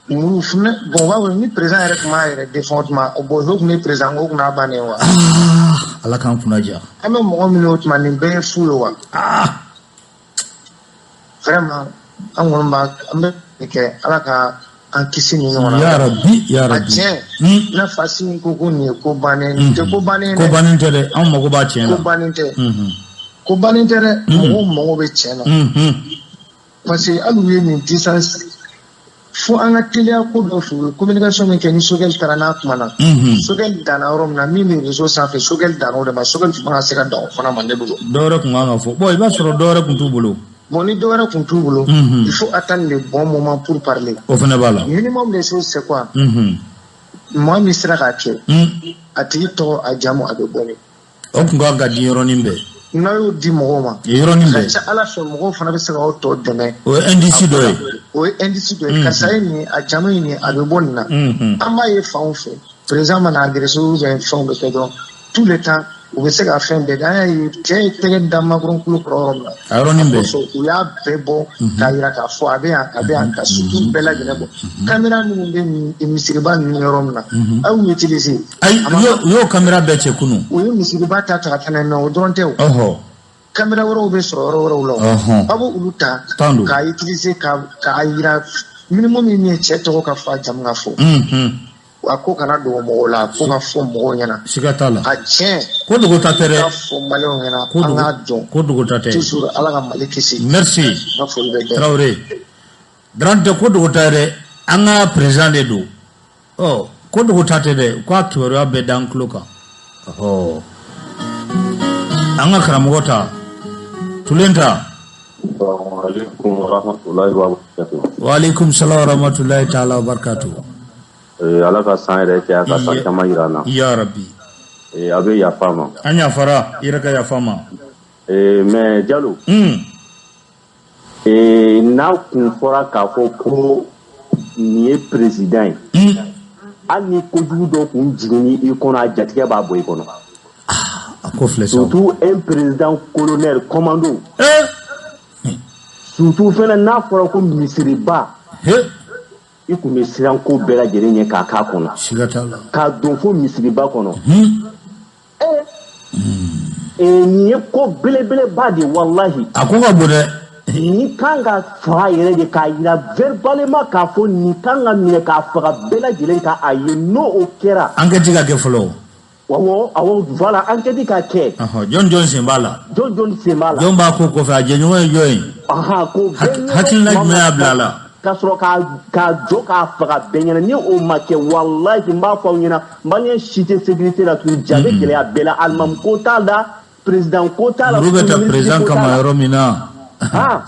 Muru fana, bon, u b'a fɔ ni président yɛrɛ tun b'a yɛrɛ défend, o tuma bon, n'o tun ye président ko, o tun y'a bannen wa. Ala k'an kunna diya. An bɛ mɔgɔ min ye, o tuma nin bɛɛ ye fu ye wa. Vraiment an kɔni b'a an bɛ nin kɛ, Ala ka an kisi nin ɲɔgɔn na. Ya rabi, ya rabi. A tiɲɛ. N'a fɔ Asimi ko nin ye ko bannen, nin tɛ ko bannen ye dɛ. Ko bannen tɛ dɛ, anw mago b'a tiɲɛ la. Ko bannen tɛ. Ko bannen tɛ dɛ, mɔgɔw mago bɛ tiɲɛ na. Parce que hali u ye nin distance fo an ka teliya ko dɔ f'u ye, communication min kɛ ni Choguel taara n'a kumana. Choguel danna yɔrɔ min na, min bɛ réseau sanfɛ, Choguel danna o de ma. Choguel tun man ka se ka dan o fana ma, ne bolo. Dɔ wɛrɛ tun kan ka fɔ. Bon, i b'a sɔrɔ dɔ wɛrɛ tun t'u bolo. Bon, ni dɔ wɛrɛ tun t'u bolo, il faut attendre le bon moment pour parler. O fana b'a la. Minimum des choses, c'est quoi? Maa min sera k'a kɛ, a tigi tɔgɔ, a jamu, a bɛ bɔ min. O tun kan ka di yɔrɔnin bɛɛ. N'a y'o di mɔgɔw ma, yɔrɔnin bɛɛ. Ka ca Ala fɛ, mɔgɔw fana bɛ se k'aw tɔ dɛmɛ. O ye indice dɔ ye. O ye indice dɔ ye. Karisa ye nin ye, a jamu ye nin ye, a bɛ bɔ nin na. An b'a ye fanw fɛ, président mana agressé ou bien fɛnw bɛ kɛ dɔrɔn, tout le temps u bɛ se ka fɛn bɛɛ kɛ. An y'a ye cɛ ye tɛgɛ da Macron kulo kɔrɔ yɔrɔ min na. A yɔrɔnin bɛɛ. U y'a bɛɛ bɔ k'a jira k'a fɔ a bɛ yan, a bɛ yan, ka surtout bɛɛ lajɛlen bɔ. Caméra minnu bɛ misiriba ninnu yɔrɔ min na, aw y'u utiliser. Ayi, u y'o caméra bɛɛ cɛ kunun. U ye misiriba ta ka taa n'a ye, mais o dɔrɔn tɛ o. Caméra wɛrɛw bɛ sɔrɔ yɔrɔ wɛrɛw la o. Aw b'olu ta k'a utiliser k'a jira minimum min ye cɛ tɔgɔ ka fɔ, a jamu ka fɔ. A ko kana dogo mɔgɔw la, a ko ka fɔ mɔgɔw ɲɛna. Siga t'a la. A tiɲɛ. Ko dogota tɛ dɛ. Ka fɔ maliyɛnw ɲɛna, an k'a dɔn. Ko dogota tɛ. Toujours Ala ka Mali kisi. Merci. N ka foli bɛ bɛɛ. Traoré. Darante, ko dogota dɛ, an ka président de don. Ɔ, ko dogota tɛ dɛ, k'a kibaruya bɛɛ d'an tulo kan. Ɔhɔ. An ka karamɔgɔ ta. Tulen ta. Wa alaikum salam wa rahmatullahi ta'ala wa barakatuh. Ala ka san yɛrɛ kɛ, a ka san caman jira an na. Ya rabi. A bɛ yafa ma. An yafara, i yɛrɛ ka yafa ma. Mais Jalo. N'a kun fɔra k'a fɔ ko nin ye président ye, hali ni kojugu dɔ kun jiginni i kɔnɔ, a jatigɛ b'a bɔ i kɔnɔ. A ko filɛ sa. Surtout un président colonel commando. Surtout fɛnɛ n'a fɔra ko misiriba. I kun bɛ siran ko bɛɛ lajɛlen ɲɛ k'a k'a kɔnɔ. Siga t'a la. K'a don fo misiriba kɔnɔ. Nin ye ko belebeleba de ye, walahi. A ko ka bon dɛ. Nin kan ka faga yɛrɛ de, k'a yira verbalement k'a fɔ nin kan ka minɛ k'a faga bɛɛ lajɛlen ka a ye, n'o o kɛra. Enquête ka kɛ fɔlɔ. Awɔ, awɔ, voilà, enquête ka kɛ. Jɔn jɔn sen b'a la. Jɔn jɔn sen b'a la. Jɔn b'a ko kɔfɛ, a jɛɲɔgɔn ye jɔn ye. Ko bɛɛ Hakilina jumɛn y'a bila a la. Ka sɔrɔ k'a jɔ k'a faga bɛɛ ɲɛna, ni o ma kɛ, walahi n b'a fɔ aw ɲɛna, maliyɛn si tɛ sécurité la tuguni, ja bɛ gɛlɛya bɛɛ la, alimami ko t'a la, président ko t'a la. Muru bɛ ta président kama yɔrɔ min na.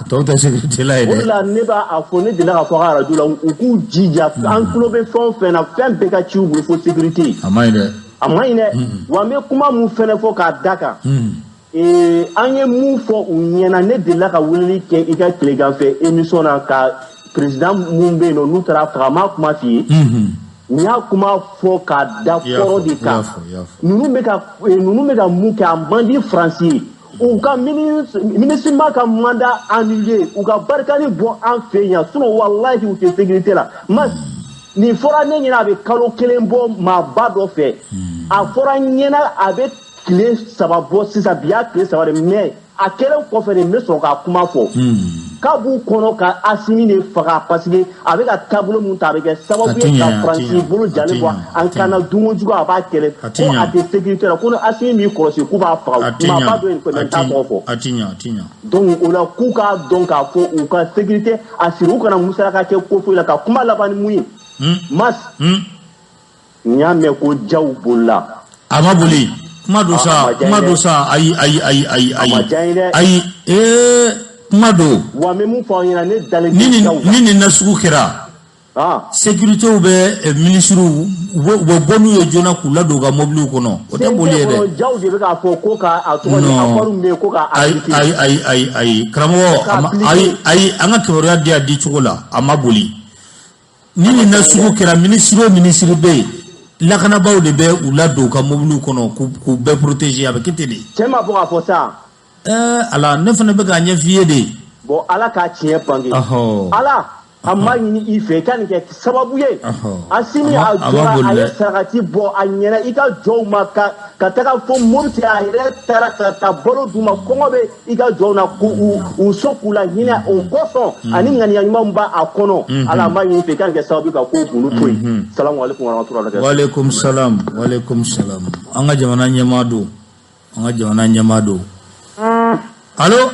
Tɔw tɛ sécurité la yen dɛ. O de la ne b'a fɔ, ne delila k'a fɔ a ka arajo la, u k'u jija, an tulo bɛ fɛn o fɛn na, fɛn bɛɛ ka ci u bolo fo sécurité. A man ɲi dɛ. A man ɲi dɛ. Wa n bɛ kuma mun fɛnɛ fɔ k'a da kan. An ye mun fɔ u ɲɛna, ne delila ka weleli kɛ i ka tileganfɛ émission na ka président mun bɛ yen nɔ n'u taara faga, n m'a kuma f'i ye. N y'a kuma fɔ k'a da kɔrɔ de kan. Ninnu bɛ ka ninnu bɛ ka mun kɛ, a man di Faransi ye. U ka MINUSMA ka mandat annulé, u ka Barkhane bɔ an fɛ yan, sinon walahi u tɛ sécurité la. Mas nin fɔra ne ɲɛna, a bɛ kalo kelen bɔ maaba dɔ fɛ. A fɔra n ɲɛna a bɛ tile 3 bɔ sisan, bi y'a tile 3 de, mais a kɛlen kɔfɛ de n bɛ sɔrɔ k'a kuma fɔ. K'a b'u kɔnɔ ka Asimi de faga parce que a bɛ ka taabolo mun ta, a bɛ kɛ sababu ye ka Faransi bolo jalen bɔ an kan na, dunko jugu a b'a kɛlɛ, ko a tɛ sécurité la, ko ni Asimi m'i kɔlɔsi k'u b'a faga. Maaba dɔ yen ko n t'a tɔgɔ fɔ. Donc o la k'u k'a dɔn k'a fɔ u ka sécurité a siri, u kana musaka kɛ ko foyi la. Ka kuma laban ni mun ye, Mas n y'a mɛn ko Jaw bolila. A ma boli. Kuma don sa, kuma don sa, ayi ayi ayi ayi ayi ayi kuma don. Wa n bɛ mun fɔ aw ɲɛna, ne dalen tɛ Jaw la. Ni nin nasugu kɛra, sécurité bɛ ministres u bɛ bɔ n'u ye joona k'u ladon u ka mobiliw kɔnɔ, o tɛ boli ye dɛ. Jaw de bɛ k'a fɔ ko ka a tɔgɔ di accord min bɛ yen ko k'a appliquer. Ayi ayi ayi ayi karamɔgɔ, ayi ayi, an ka kibaruya di a di cogo la, a ma boli. Ni nin nasugu kɛra, ministre o ministre bɛ yen, lakanabaaw de bɛ u ladon u ka mobiliw kɔnɔ k'u bɛɛ protéger, a bɛ kɛ ten de. Cɛ ma bɔ k'a fɔ sa. Ala, ne fana bɛ k'a ɲɛf'i ye de. Bon, Ala k'a tiɲɛ bange. Ala, a ma ɲini i fɛ i ka nin kɛ sababu ye. Asimi a jɔra, a ye sarakati bɔ a ɲɛna i ka jɔnw ma ka taga fo Mopti, a yɛrɛ taara ka taa balo d'u ma, kɔngɔ bɛ i ka jɔnw na, k'u u sɔn k'u la hinɛ o kosɔn, ani ŋaniya ɲuman b'a a kɔnɔ. Ala, a ma ɲini i fɛ i ka nin kɛ sababu ye ka ko gundo to yen. Salamu aleykum warahmatulahi wabarakatuh. Waaleykum salam, waaleykum salam. An ka jamana ɲɛmaa don, an ka jamana ɲɛmaa don. Allo.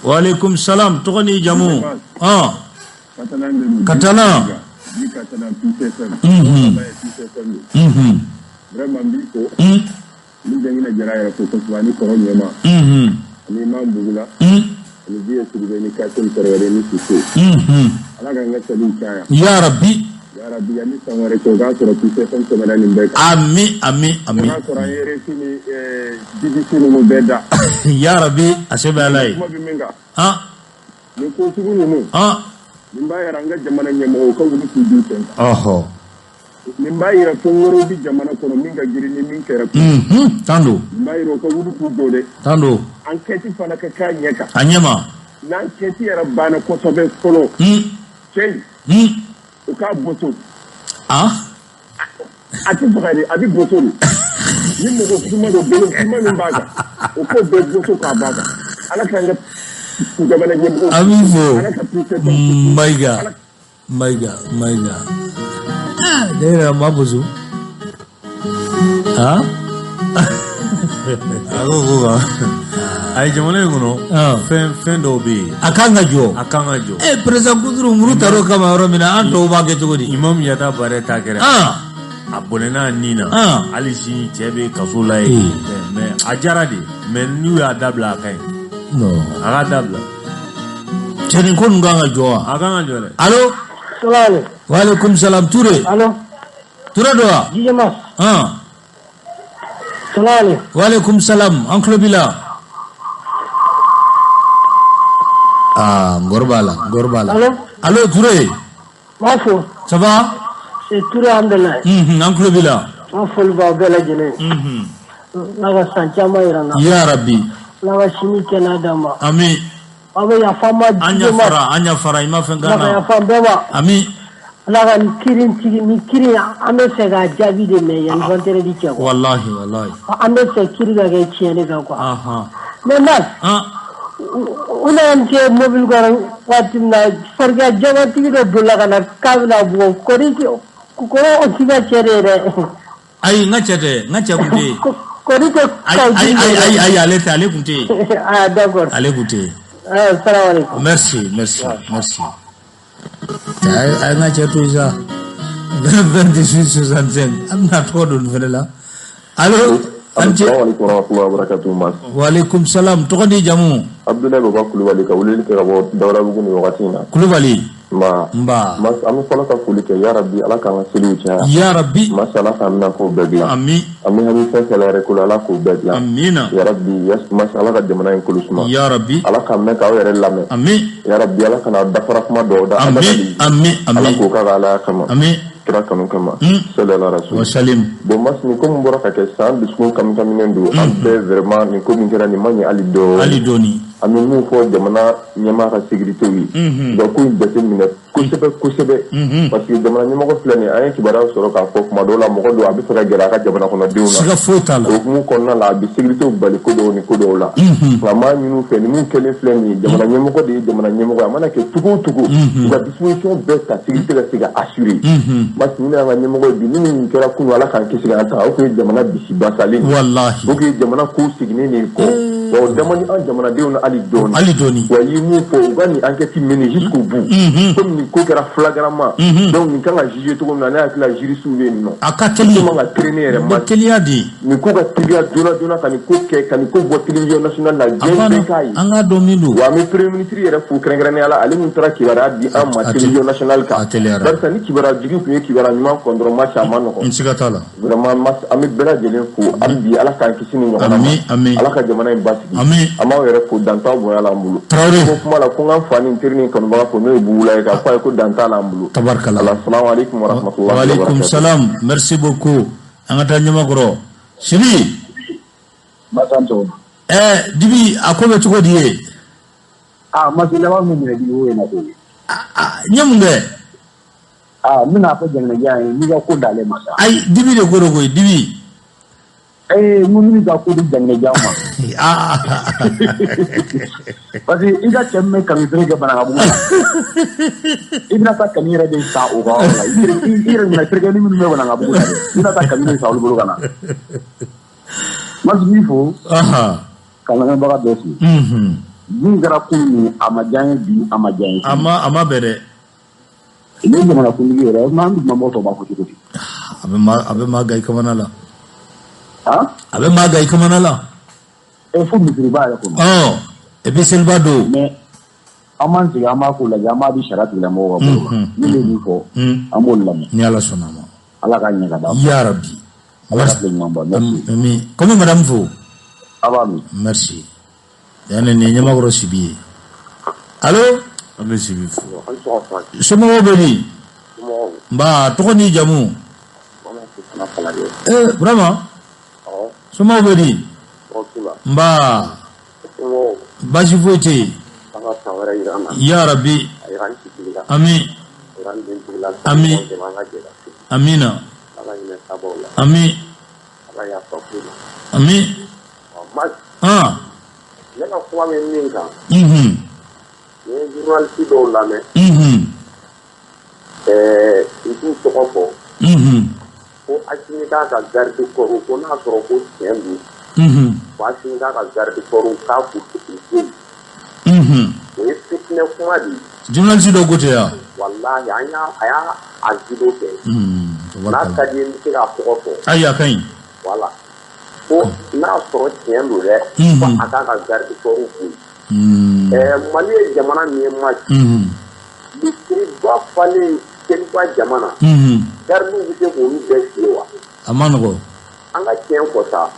Waaleykum salam, tɔgɔ ni jamu. Katalan. Vraiment n b'i fo. Ni Jangina Jara yɛrɛ fo kosɛbɛ, ani kɔrɔ ɲɛma. Ani Imam Bugula. Ani Diye Sidibe ni Kasim Tarawele ni Sise. Ala k'an ka saliw caya. Ya Rabbi. Ya Rabbi, yanni san wɛrɛ cɛ o k'a sɔrɔ Peace FM tɛmɛna nin bɛɛ kan. Ami ami ami. O k'a sɔrɔ an ye RFI ni BBC ninnu bɛɛ da. Ya Rabbi, a se bɛ Ala ye. Kuma bɛ min kan. Nin ko sugu ninnu. Nin b'a yira an ka jamana ɲɛmɔgɔw ka wuli k'u jɔ u sen kan. Nin b'a yira fɛn wɛrɛw bɛ jamana kɔnɔ min ka girin ni min kɛra. Tan don. Nin b'a yira u ka wuli k'u jɔ dɛ. Tan don. Enquête fana ka k'a ɲɛ kan. A ɲɛ ma. N'enquête yɛrɛ banna kosɛbɛ fɔlɔ. Cɛ in. U k'a boso. A tɛ faga dɛ, a bɛ boso de. Ni mɔgɔ kuma don, bolo kuma min b'a kan, o k'o bɛɛ boso k'a b'a kan. Ala k'an ka jamana ɲɛmɔgɔw. An b'i fo. Mayiga. Mayiga, Mayiga. Ne yɛrɛ ma boso. A ko ko a ye jamana in kɔnɔ fɛn dɔw bɛ yen. A kan ka jɔ. A kan ka jɔ. Président Kuturu muru tar'o kama yɔrɔ min na, an tɔw b'a kɛ cogo di? Imam Yatabaré ta kɛra. A bɔnɛna a ni na. Hali sini cɛ bɛ kaso la yen. Mais a diyara de. Mais n'u y'a dabila a ka ɲi. A k'a dabila. Cɛ nin ko ninnu kan ka jɔ wa? A kan ka jɔ dɛ. Allo. Salaam. Waaleykum salam Ture. Allo. Ture don wa? DJ Mas. Salaam. Waaleykum salam, an tulo b'i la. Aa, ngɔrɔ b'a la, ngɔrɔ b'a la. Allo. Allo Ture. B'a fo. Ça va? C'est Ture Alhamdulayi. An tulo b'i la. An foli b'aw bɛɛ lajɛlen. Ala ka san caman yira n na. Ya Rabbi. Ala ka sini kɛnɛya d'an ma. Ami. Aw bɛ yafa n ma. An yafara, an yafara, i ma fɛn k'an na. Ala ka yafa bɛɛ ma. Ami. Ala ka nin kiiri tigi nin kiiri an bɛ fɛ k'a jaabi de mɛn yanni vendredi cɛ quoi. Walahi walahi. An bɛ fɛ kiiri ka kɛ tiɲɛ de kan quoi. Mais Mas. U nana kɛ mobili kɔnɔ waati min na, farigan jamatigi dɔ bolila ka na k'a bɛna bugɔ, kɔri kɔrɔ o t'i ka cɛ de ye dɛ. Ayi, n ka cɛ tɛ, n ka cɛ kun tɛ yen. Kɔri tɛ. Ayi ayi ayi, ale tɛ, ale kun tɛ yen. Ah d'accord. Ale kun tɛ yen. Ah salamu aleykum. Merci merci merci. A ye n ka cɛ to yen sa. 28 65 an bɛna tɔgɔ don nin fɛnɛ la. Allo. Assalamu alaikum warahmatullahi wabarakatuh Mas. Wa alaikum salam. Tɔgɔ ni jamu? Abdoulaye Baba Kulubali ka weleli kɛ ka bɔ Dawudabugu nin wagati in na. Kulubali. Nba. Nba. Mas an bɛ fɔlɔ ka foli kɛ yarabi Ala k'an ka seliw caya. Yarabi. Mas Ala k'an haminankow bɛɛ dilan. Ami. An bɛ hami fɛn fɛn la yɛrɛ ko la Ala k'o bɛɛ dilan. Amina. Yarabi Mas Ala ka jamana in kolo suma. Yarabi. Ala k'an mɛn k'aw yɛrɛ lamɛn. Ami. Yarabi Ala kana dafara kuma dɔw da. Ami ami ami. Ala k'o k'a ka Alaya kama. Ami. Kira kanu kama. Salala rasul. Wa salim. Bon Mas nin ko min bɔra ka kɛ sisan an dusukun kamikaminen don. An bɛɛ vraiment nin ko min kɛra nin ma ɲɛ hali dɔɔni. Hali dɔɔni. An bɛ min fɔ jamana ɲɛmaa ka sécurité ye. U ka ko in jateminɛ kosɛbɛ kosɛbɛ. Parce que jamana ɲɛmɔgɔ filɛ nin ye an ye kibaruya sɔrɔ k'a fɔ kuma dɔw la mɔgɔ dɔw a bɛ fɛ ka gɛrɛ a ka jamana kɔnɔdenw na. Siga foyi t'a la. O hukumu kɔnɔna la a bɛ sécurité bali ko dɔw ni ko dɔw la. Nka an b'a ɲini u fɛ ni min kɛlen filɛ nin ye jamana ɲɛmɔgɔ de ye jamana ɲɛmɔgɔ ye a mana kɛ cogo o cogo. U ka disposition bɛɛ ta sécurité ka se ka assurer. Parce que ni y'an ka ɲɛmɔgɔ ye bi ni nin kɛra kunun Ala k'an kisi k'an tanga o tun ye jamana bisibasalen ye. Walahi. O tun ye jamana ko seginnen de ye kɔ. Wa o da man di an jamanadenw na hali dɔɔni. Hali dɔɔni. Wa i ye mun fɔ u ka nin enquête mener jusqu'au bout. Komi nin ko kɛra flagramment. Donc nin kan ka juger cogo min na ne hakili la juristes bɛ yen nɔ. A ka teli. Ko man ka traîner yɛrɛ ma. Teliya de. Nin ko ka teliya joona joona ka nin ko kɛ ka nin ko bɔ télévision nationale la diɲɛ bɛɛ k'a ye. An k'a dɔn min don. Wa an bɛ premier ministre yɛrɛ fo kɛrɛnkɛrɛnnenya la ale min taara kibaruya di an ma télévision nationale kan. A teliyara. Barisa ni kibaruya jugu tun ye kibaruya ɲuman kɔn dɔrɔn match a ma nɔgɔn. N siga t'a la. Vraiment an bɛ bɛɛ lajɛlen fo hali bi Ala k'an kisi nin ɲɔgɔnna ma. Ami ami. Ala ka jamana in basigi. Ami. An b'aw yɛrɛ fo dan t'aw bonya la an bolo. Tarawele. Ko kuma la ko n ka n fa ni n teri ni n kanubaga fo n'o ye Bugula ye k'a fɔ a ye ko dan t'a la an bolo. Tabarikala. Ala salamu aleykum wa rahmatulahi Wa wa aleykum barakatuh. salam. Merci beaucoup. An ka taa Ɲamakɔrɔ. Sibi. Basanto. Ɛɛ Dibi a ko bɛ cogo di ye? Aa Masi laban min minɛ Dibi o ye na koyi. N ye mun kɛ? Aa n bɛna fɔ jamanajan ye n'i ka ko d'ale ma sa. Ayi Dibi de ko don koyi Dibi. Ee n ko n ka ko di jamanajan ma. Parce que i ka cɛ min bɛ kami feere kɛ Banankabugu la. I bɛna taa kami yɛrɛ de san o ka yɔrɔ la. I yɛrɛ ɲinɛ feerekɛnin minnu bɛ Banankabugu la dɛ. I bɛna taa kami de san olu bolo ka na. Masi b'i fo. Ka lamɛnbaga bɛɛ fo. Min kɛra kunun a ma diya n ye bi a ma diya n ye. A ma bɛn dɛ. Ni jamanakuntigi yɛrɛ n'an dugumamɔgɔ tɔw b'a fɔ cogo di? A bɛ maa gan i kamana la. A bɛ maa gan i kamana la. E fo misiriba yɛrɛ kɔnɔ. Ɔ et puis seliba don. Mais an b'an sigi an b'a ko lajɛ an b'a di sariya tigilamɔgɔw ka bolo kan. Min bɛ min fɔ an b'o lamɛn. Ni Ala sɔnna a ma. Ala k'a ɲɛ ka d'an ma. Yarabi. Ala ka tile ɲuman bɔ. Merci. Ami. Komi madame fo. A b'a min. Merci. Yan nin ye Ɲamakɔrɔ Sibi ye. Allo. An bɛ Sibi fo. Somɔgɔw bɛ di? Nba tɔgɔ n'i jamu? Ee Burama. Somɔgɔw bɛ di? Nba. Baasi foyi tɛ yen. Yarabi. Ami. Ami. Amina. Ami. Ami. Ah. Ne ka kuma bɛ min kan. Unhun. N ye journaliste dɔw lamɛn. Unhun. Ɛɛ n t'u tɔgɔ fɔ. Unhun. Ko Asimi k'a ka garde corps ko n'a sɔrɔ ko tiɲɛ don. Unhun. Ko Asimi k'a ka garde corps k'a k'u to yen. Unhun. O ye fitinɛ kuma de ye. Journaliste dɔw ko ten wa? Walahi an y'a a y'a a vidéo kɛ. Unhun. N'a ka di n ye n bɛ se k'a tɔgɔ fɔ. Ayi a ka ɲi. Voilà. Ko n'a sɔrɔ tiɲɛ don dɛ. Ko a k'a ka garde corps bɔ yen. Ɛɛ Mali ye jamana min ye Masi. Misiriba falen seliba jama na. Gardiw bɛ se k'olu bɛɛ fili wa? A ma nɔgɔn. An ka tiɲɛ fɔ sa.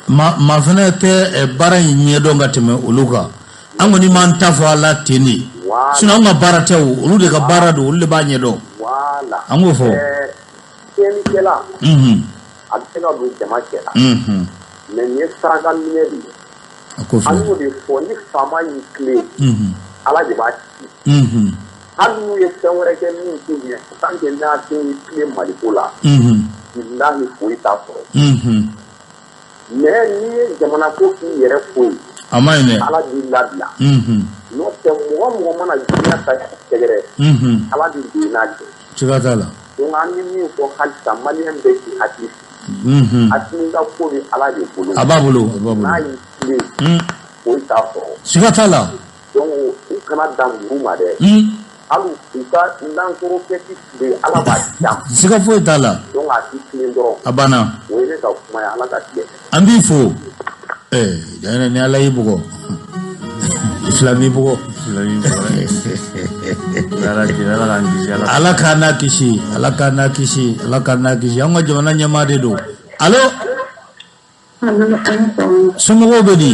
Maa fana tɛ baara in ɲɛdɔn ka tɛmɛ olu kan. An kɔni m'an ta fɔ a la ten de. Sinon anw ka baara tɛ o, olu de ka baara don, olu de b'a ɲɛdɔn. Voilà. An k'o fɔ. Ɛɛ tiɲɛnikɛla. A bɛ se ka don jama cɛ la. Mais nin ye saraka minɛ de ye. A ko filɛ. An y'o de fɔ ni faama y'i tilen. Ala de b'a ci. Hali n'u ye fɛn wɛrɛ kɛ min tɛ ɲɛ tant que n'a den y'i tilen Maliko la. Bilahi foyi t'a sɔrɔ. Mais n'i ye jamana ko k'i yɛrɛ ko ye. A ma ɲi dɛ. Ala b'i labila. N'o tɛ mɔgɔ mɔgɔ mana juguya ta k'i sɛgɛrɛ. Ala b'i don i n'a cɛ. Siga t'a la. Donc an bɛ min fɔ halisa maliyɛn bɛɛ k'i hakili sigi. Asimi ka ko bɛ Ala de bolo. A b'a bolo, a b'a bolo. N'a y'i tilen. Foyi t'a sɔrɔ. Siga t'a la. Donc u kana dan muru ma dɛ. Hali u ka lance-roquette tile Ala b'a di a ma. Siga foyi t'a la. Donc a k'i tilen dɔrɔn. A banna. O ye ne ka kuma ye Ala ka tile hɛrɛ. An b'i fo. Ɛɛ Janginɛ ni Ala y'i bugɔ. Fila m'i bugɔ. Ala k'an n'a kisi Ala k'an n'a kisi Ala k'an n'a kisi an ka jamana ɲɛmaa de don. Allo. Somɔgɔw bɛ di?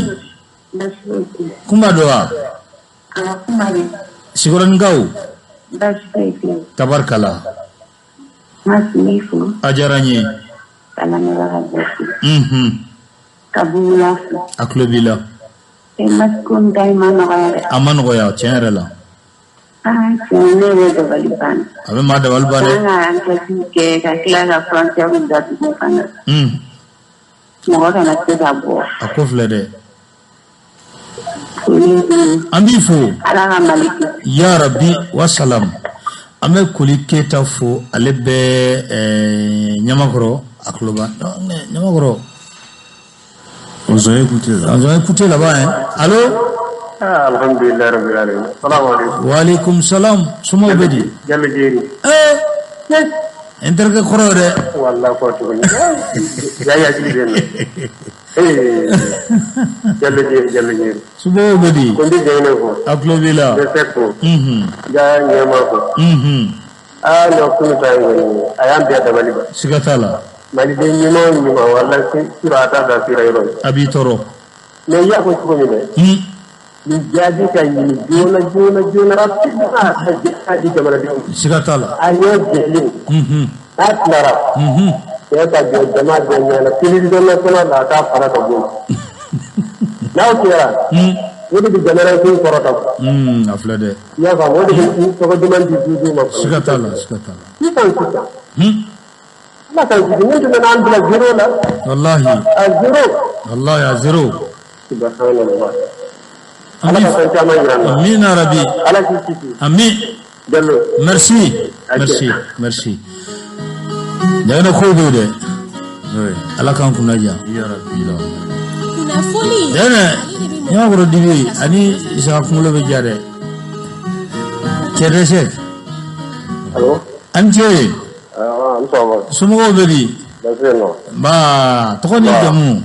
Kunba don wa? Sikɔrɔnikaw tabarikala a diyara n ye a tulo b'i la a ma nɔgɔya tiɲɛ yɛrɛ la a bɛ maa dabali ban dɛ mɔgɔ kana se ka bɔ a ko filɛ dɛ an b'i fo ala ka mali kisi ya rabi wasalam an bɛ koli keyita fo ale bɛ eh, ɲamakɔrɔ a tulo b'a ɲamakɔrɔ On s'en écouté là. On s'en écouté là-bas hein. Allô Ah, alhamdulilayi rabbil alamin. Salamu alaikum. Wa alaikum salam. Somɔgɔw bɛ di? Jalo Jeri. Eh! N terikɛ kɔrɔ ye dɛ. Walahi kɔ tuguni. Ja hakili bɛ n na. Ee Jalo Jeri Jalo Jeri. Somɔgɔw bɛ di? Ko n bɛ Jɛnɛ fo. A tulo b'i la. N bɛ Sɛki fo. Unhun. N bɛ ɲɛma fo. Unhun. Aa non kunu ta in kɔni a y'an bɛɛ dabali ban. Siga t'a la. Maliden ɲuman o ɲuman walahi surɔ a t'a da sira yɔrɔ ye. A b'i tɔɔrɔ. Mais i y'a fɔ cogo min dɛ. Un. Nin jaabi ka ɲini joona joona joona rapidement ka di jamanadenw ma. Siga t'a la. A ɲɛ jɛlen. Unhun. N'a tilara. Unhun. Cɛ ka jɔ jama bɛɛ ɲɛna télévision nationale la a k'a fara ka bɔ yen. N'aw kɛra. Un. O de bɛ jamana in ko kɔrɔta quoi. Un a filɛ dɛ. I y'a faamu o de bɛ tɔgɔ duman di dudenw ma. Siga t'a la siga t'a la. Sisan sisan. Un. Ala ka jigin ni tun bɛ an bila zéro la. Walahi. À zéro. Walahi à zéro. Subhanallah. Ala ka fɛn caman jira an na. Amina rabi. Ala k'i kisi. Amin. Jalo. Merci. Merci. Merci. Jamana kow bɛ yen dɛ. Ala k'an kunna diya. Jɛnɛ ɲamakɔrɔ dibi ani saga kunkolo bɛ diya dɛ. Cɛ dɛsɛ. Allo. A ni ce. Somɔgɔw bɛ di? Nba tɔgɔ ni jamu?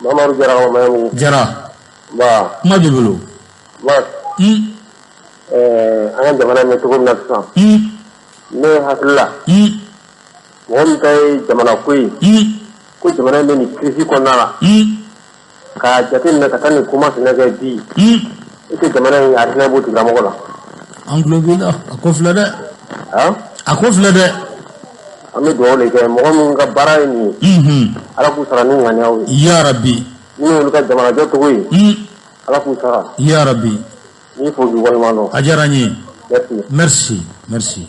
Mamadu Jara ka bɔ Maɲanbugu. Jara. Nba. Kuma b'i bolo. Mas. Un. Ɛɛ an ka jamana bɛ cogo min na sisan. Un. Ne hakili la. Un. Mɔgɔ min ta ye jamana ko ye. Un. Ko jamana in bɛ nin crise kɔnɔna la. Un. K'a jate minɛ ka taa nin ko masina kɛ bi. Un. Est-ce que jamana in a hinɛ b'o tigilamɔgɔ la? An tulo b'i la a ko filɛ dɛ. Han? A ko filɛ dɛ. An bɛ dugawu de kɛ mɔgɔ minnu ka baara ye nin ye. Unhun. Ala k'u sara n'u ŋaniyaw ye. Ya rabi. Minnu y'olu ka jamanajɔ cogo ye. Un. Ala k'u sara. Ya rabi. N b'i fo k'i waleɲuman dɔn. A diyara n ye. Merci. Merci. Merci.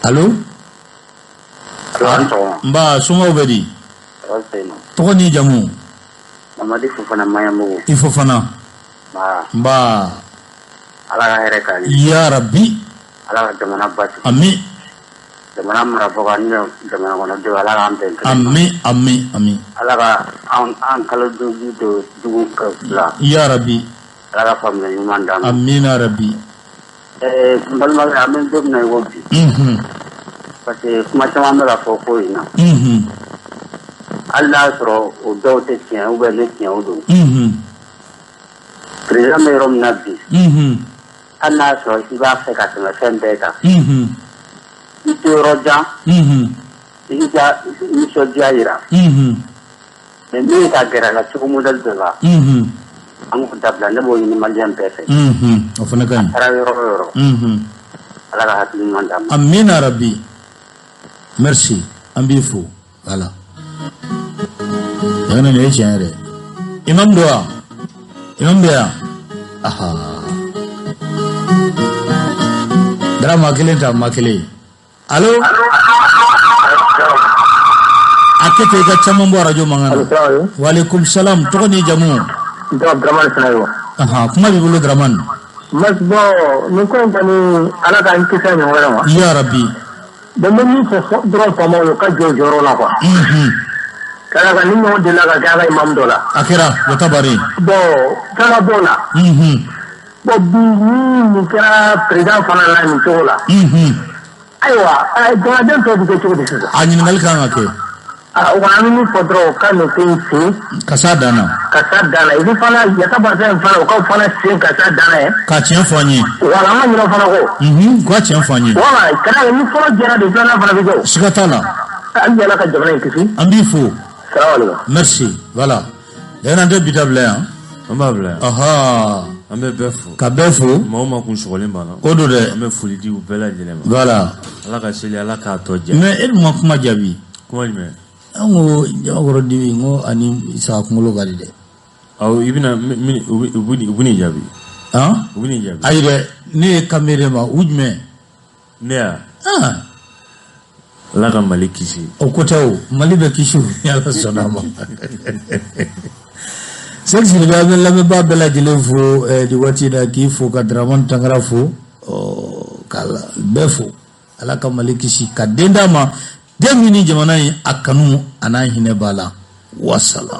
Allo? Nba somɔgɔw bɛ di? Tɔgɔ ni jamu? Mamadi Fofana Maɲanbugu. I Fofana. Nba. Ala ka hɛrɛ k'an ye. Ya rabi. Ala ka jamana basigi. Ami. Jamana marabagaw ani jamana kɔnɔdenw Ala k'an bɛn kelen ma. Ami ami ami. Ala ka an kalo dugu don jugu la. Ya rabi. Ala ka faamuya ɲuman d'an ma. Amina rabi. Ɛɛ n balimakɛ an bɛ don min na i ko bi. Unhun. Parce que kuma caman bɛ ka fɔ ko in na. Unhun. Hali n'a y'a sɔrɔ o dɔw tɛ tiɲɛ ou bien ni tiɲɛw don. Unhun. Président bɛ yɔrɔ min na bi. Unhun. Hali n'a y'a sɔrɔ i b'a fɛ ka tɛmɛ fɛn bɛɛ kan. Unhun. I tɛ yɔrɔ jan. Unhun. I k'i ka nisɔndiya jira. Unhun. Mais min ye ka gɛrɛ a la cogo modèle dɔ la. Unhun. An k'o dabila ne b'o ɲini maliyɛn bɛɛ fɛ. Unhun. O fana ka ɲi. A taara yɔrɔ o yɔrɔ. Unhun. Ala ka hakili ɲuman d'an ma. Amina rabi. Merci. An b'i fo. Voilà. Jamana nin ye tiɲɛ yɛrɛ. Imam don wa? Imam bɛ yan? Aha. Dara maa kelen ta maa kelen. Allo? A kɛ ten i ka caman bɔ arajo mankan na. Walekum salam tɔgɔ ni jamu? Dramani Sinayogo. Aha, kuma b'i bolo Dramani. Mas bon nin ko in kɔni Ala k'an kisi a ɲɔgɔn wɛrɛ ma. Ya rabi. Bon n bɛ min fɔ dɔrɔn faamaw ye u ka jɔ u jɔyɔrɔ la quoi. Unhun. Ka d'a kan nin ɲɔgɔn delila ka kɛ an ka imam dɔ la. A kɛra Yatabare. Bon fɛn ka b'o la. Bon bi ni nin kɛra président fana la nin cogo la. Ayiwa jamanaden tɔw bɛ kɛ cogo di sisan. A ɲininkali kan ka kɛ. O kɔni an bɛ min fɔ dɔrɔn u ka nin ko in sen. Ka s'a dan na. Ka s'a dan na et puis fana Yatabare in fana u ka fana sen ka s'a dan na yen. Ka tiɲɛ fɔ an ye. Wala an ma ɲinɛ o fana kɔ. U ka tiɲɛ fɔ an ye. Wala ka d'a kan ni fɔlɔ jɛra de filanan fana bɛ kɛ o. Siga t'a la. An bɛ Ala ka jamana in kisi. An b'i fo. Salamalekun. Merci voilà. Lɛnɛ an tɛ bi ta bila yan. An b'a bila yan. Ɔhɔ. An bɛ bɛɛ fo. Ka bɛɛ fo. Maa o maa kun sɔgɔlen b'an na. O don dɛ. An bɛ foli di u bɛɛ lajɛlen ma. Voilà. Ala ka seli Ala k'a tɔ diya. Mais e dun ma kuma jaabi. Kuma jumɛn? An ko Jamakɔrɔ Dibi n ko ani saga kunkolo ka di dɛ. Awɔ i bɛna u bɛ n'i jaabi. Han? U bɛ n'i jaabi. Ayi dɛ ne ye kan bɛ de ma u jumɛn? Ne ya? Ala ka Mali kisi. O ko tɛ o Mali bɛ kisi o ni Ala sɔnna a ma. Sɛki Sidibe an bɛ lamɛnbaa bɛɛ lajɛlen fo nin waati in na k'i fo ka Dramane Tangara fo ka bɛɛ fo Ala ka Mali kisi ka den d'a ma den min ni jamana in a kanu a n'a hinɛ b'a la wasalam.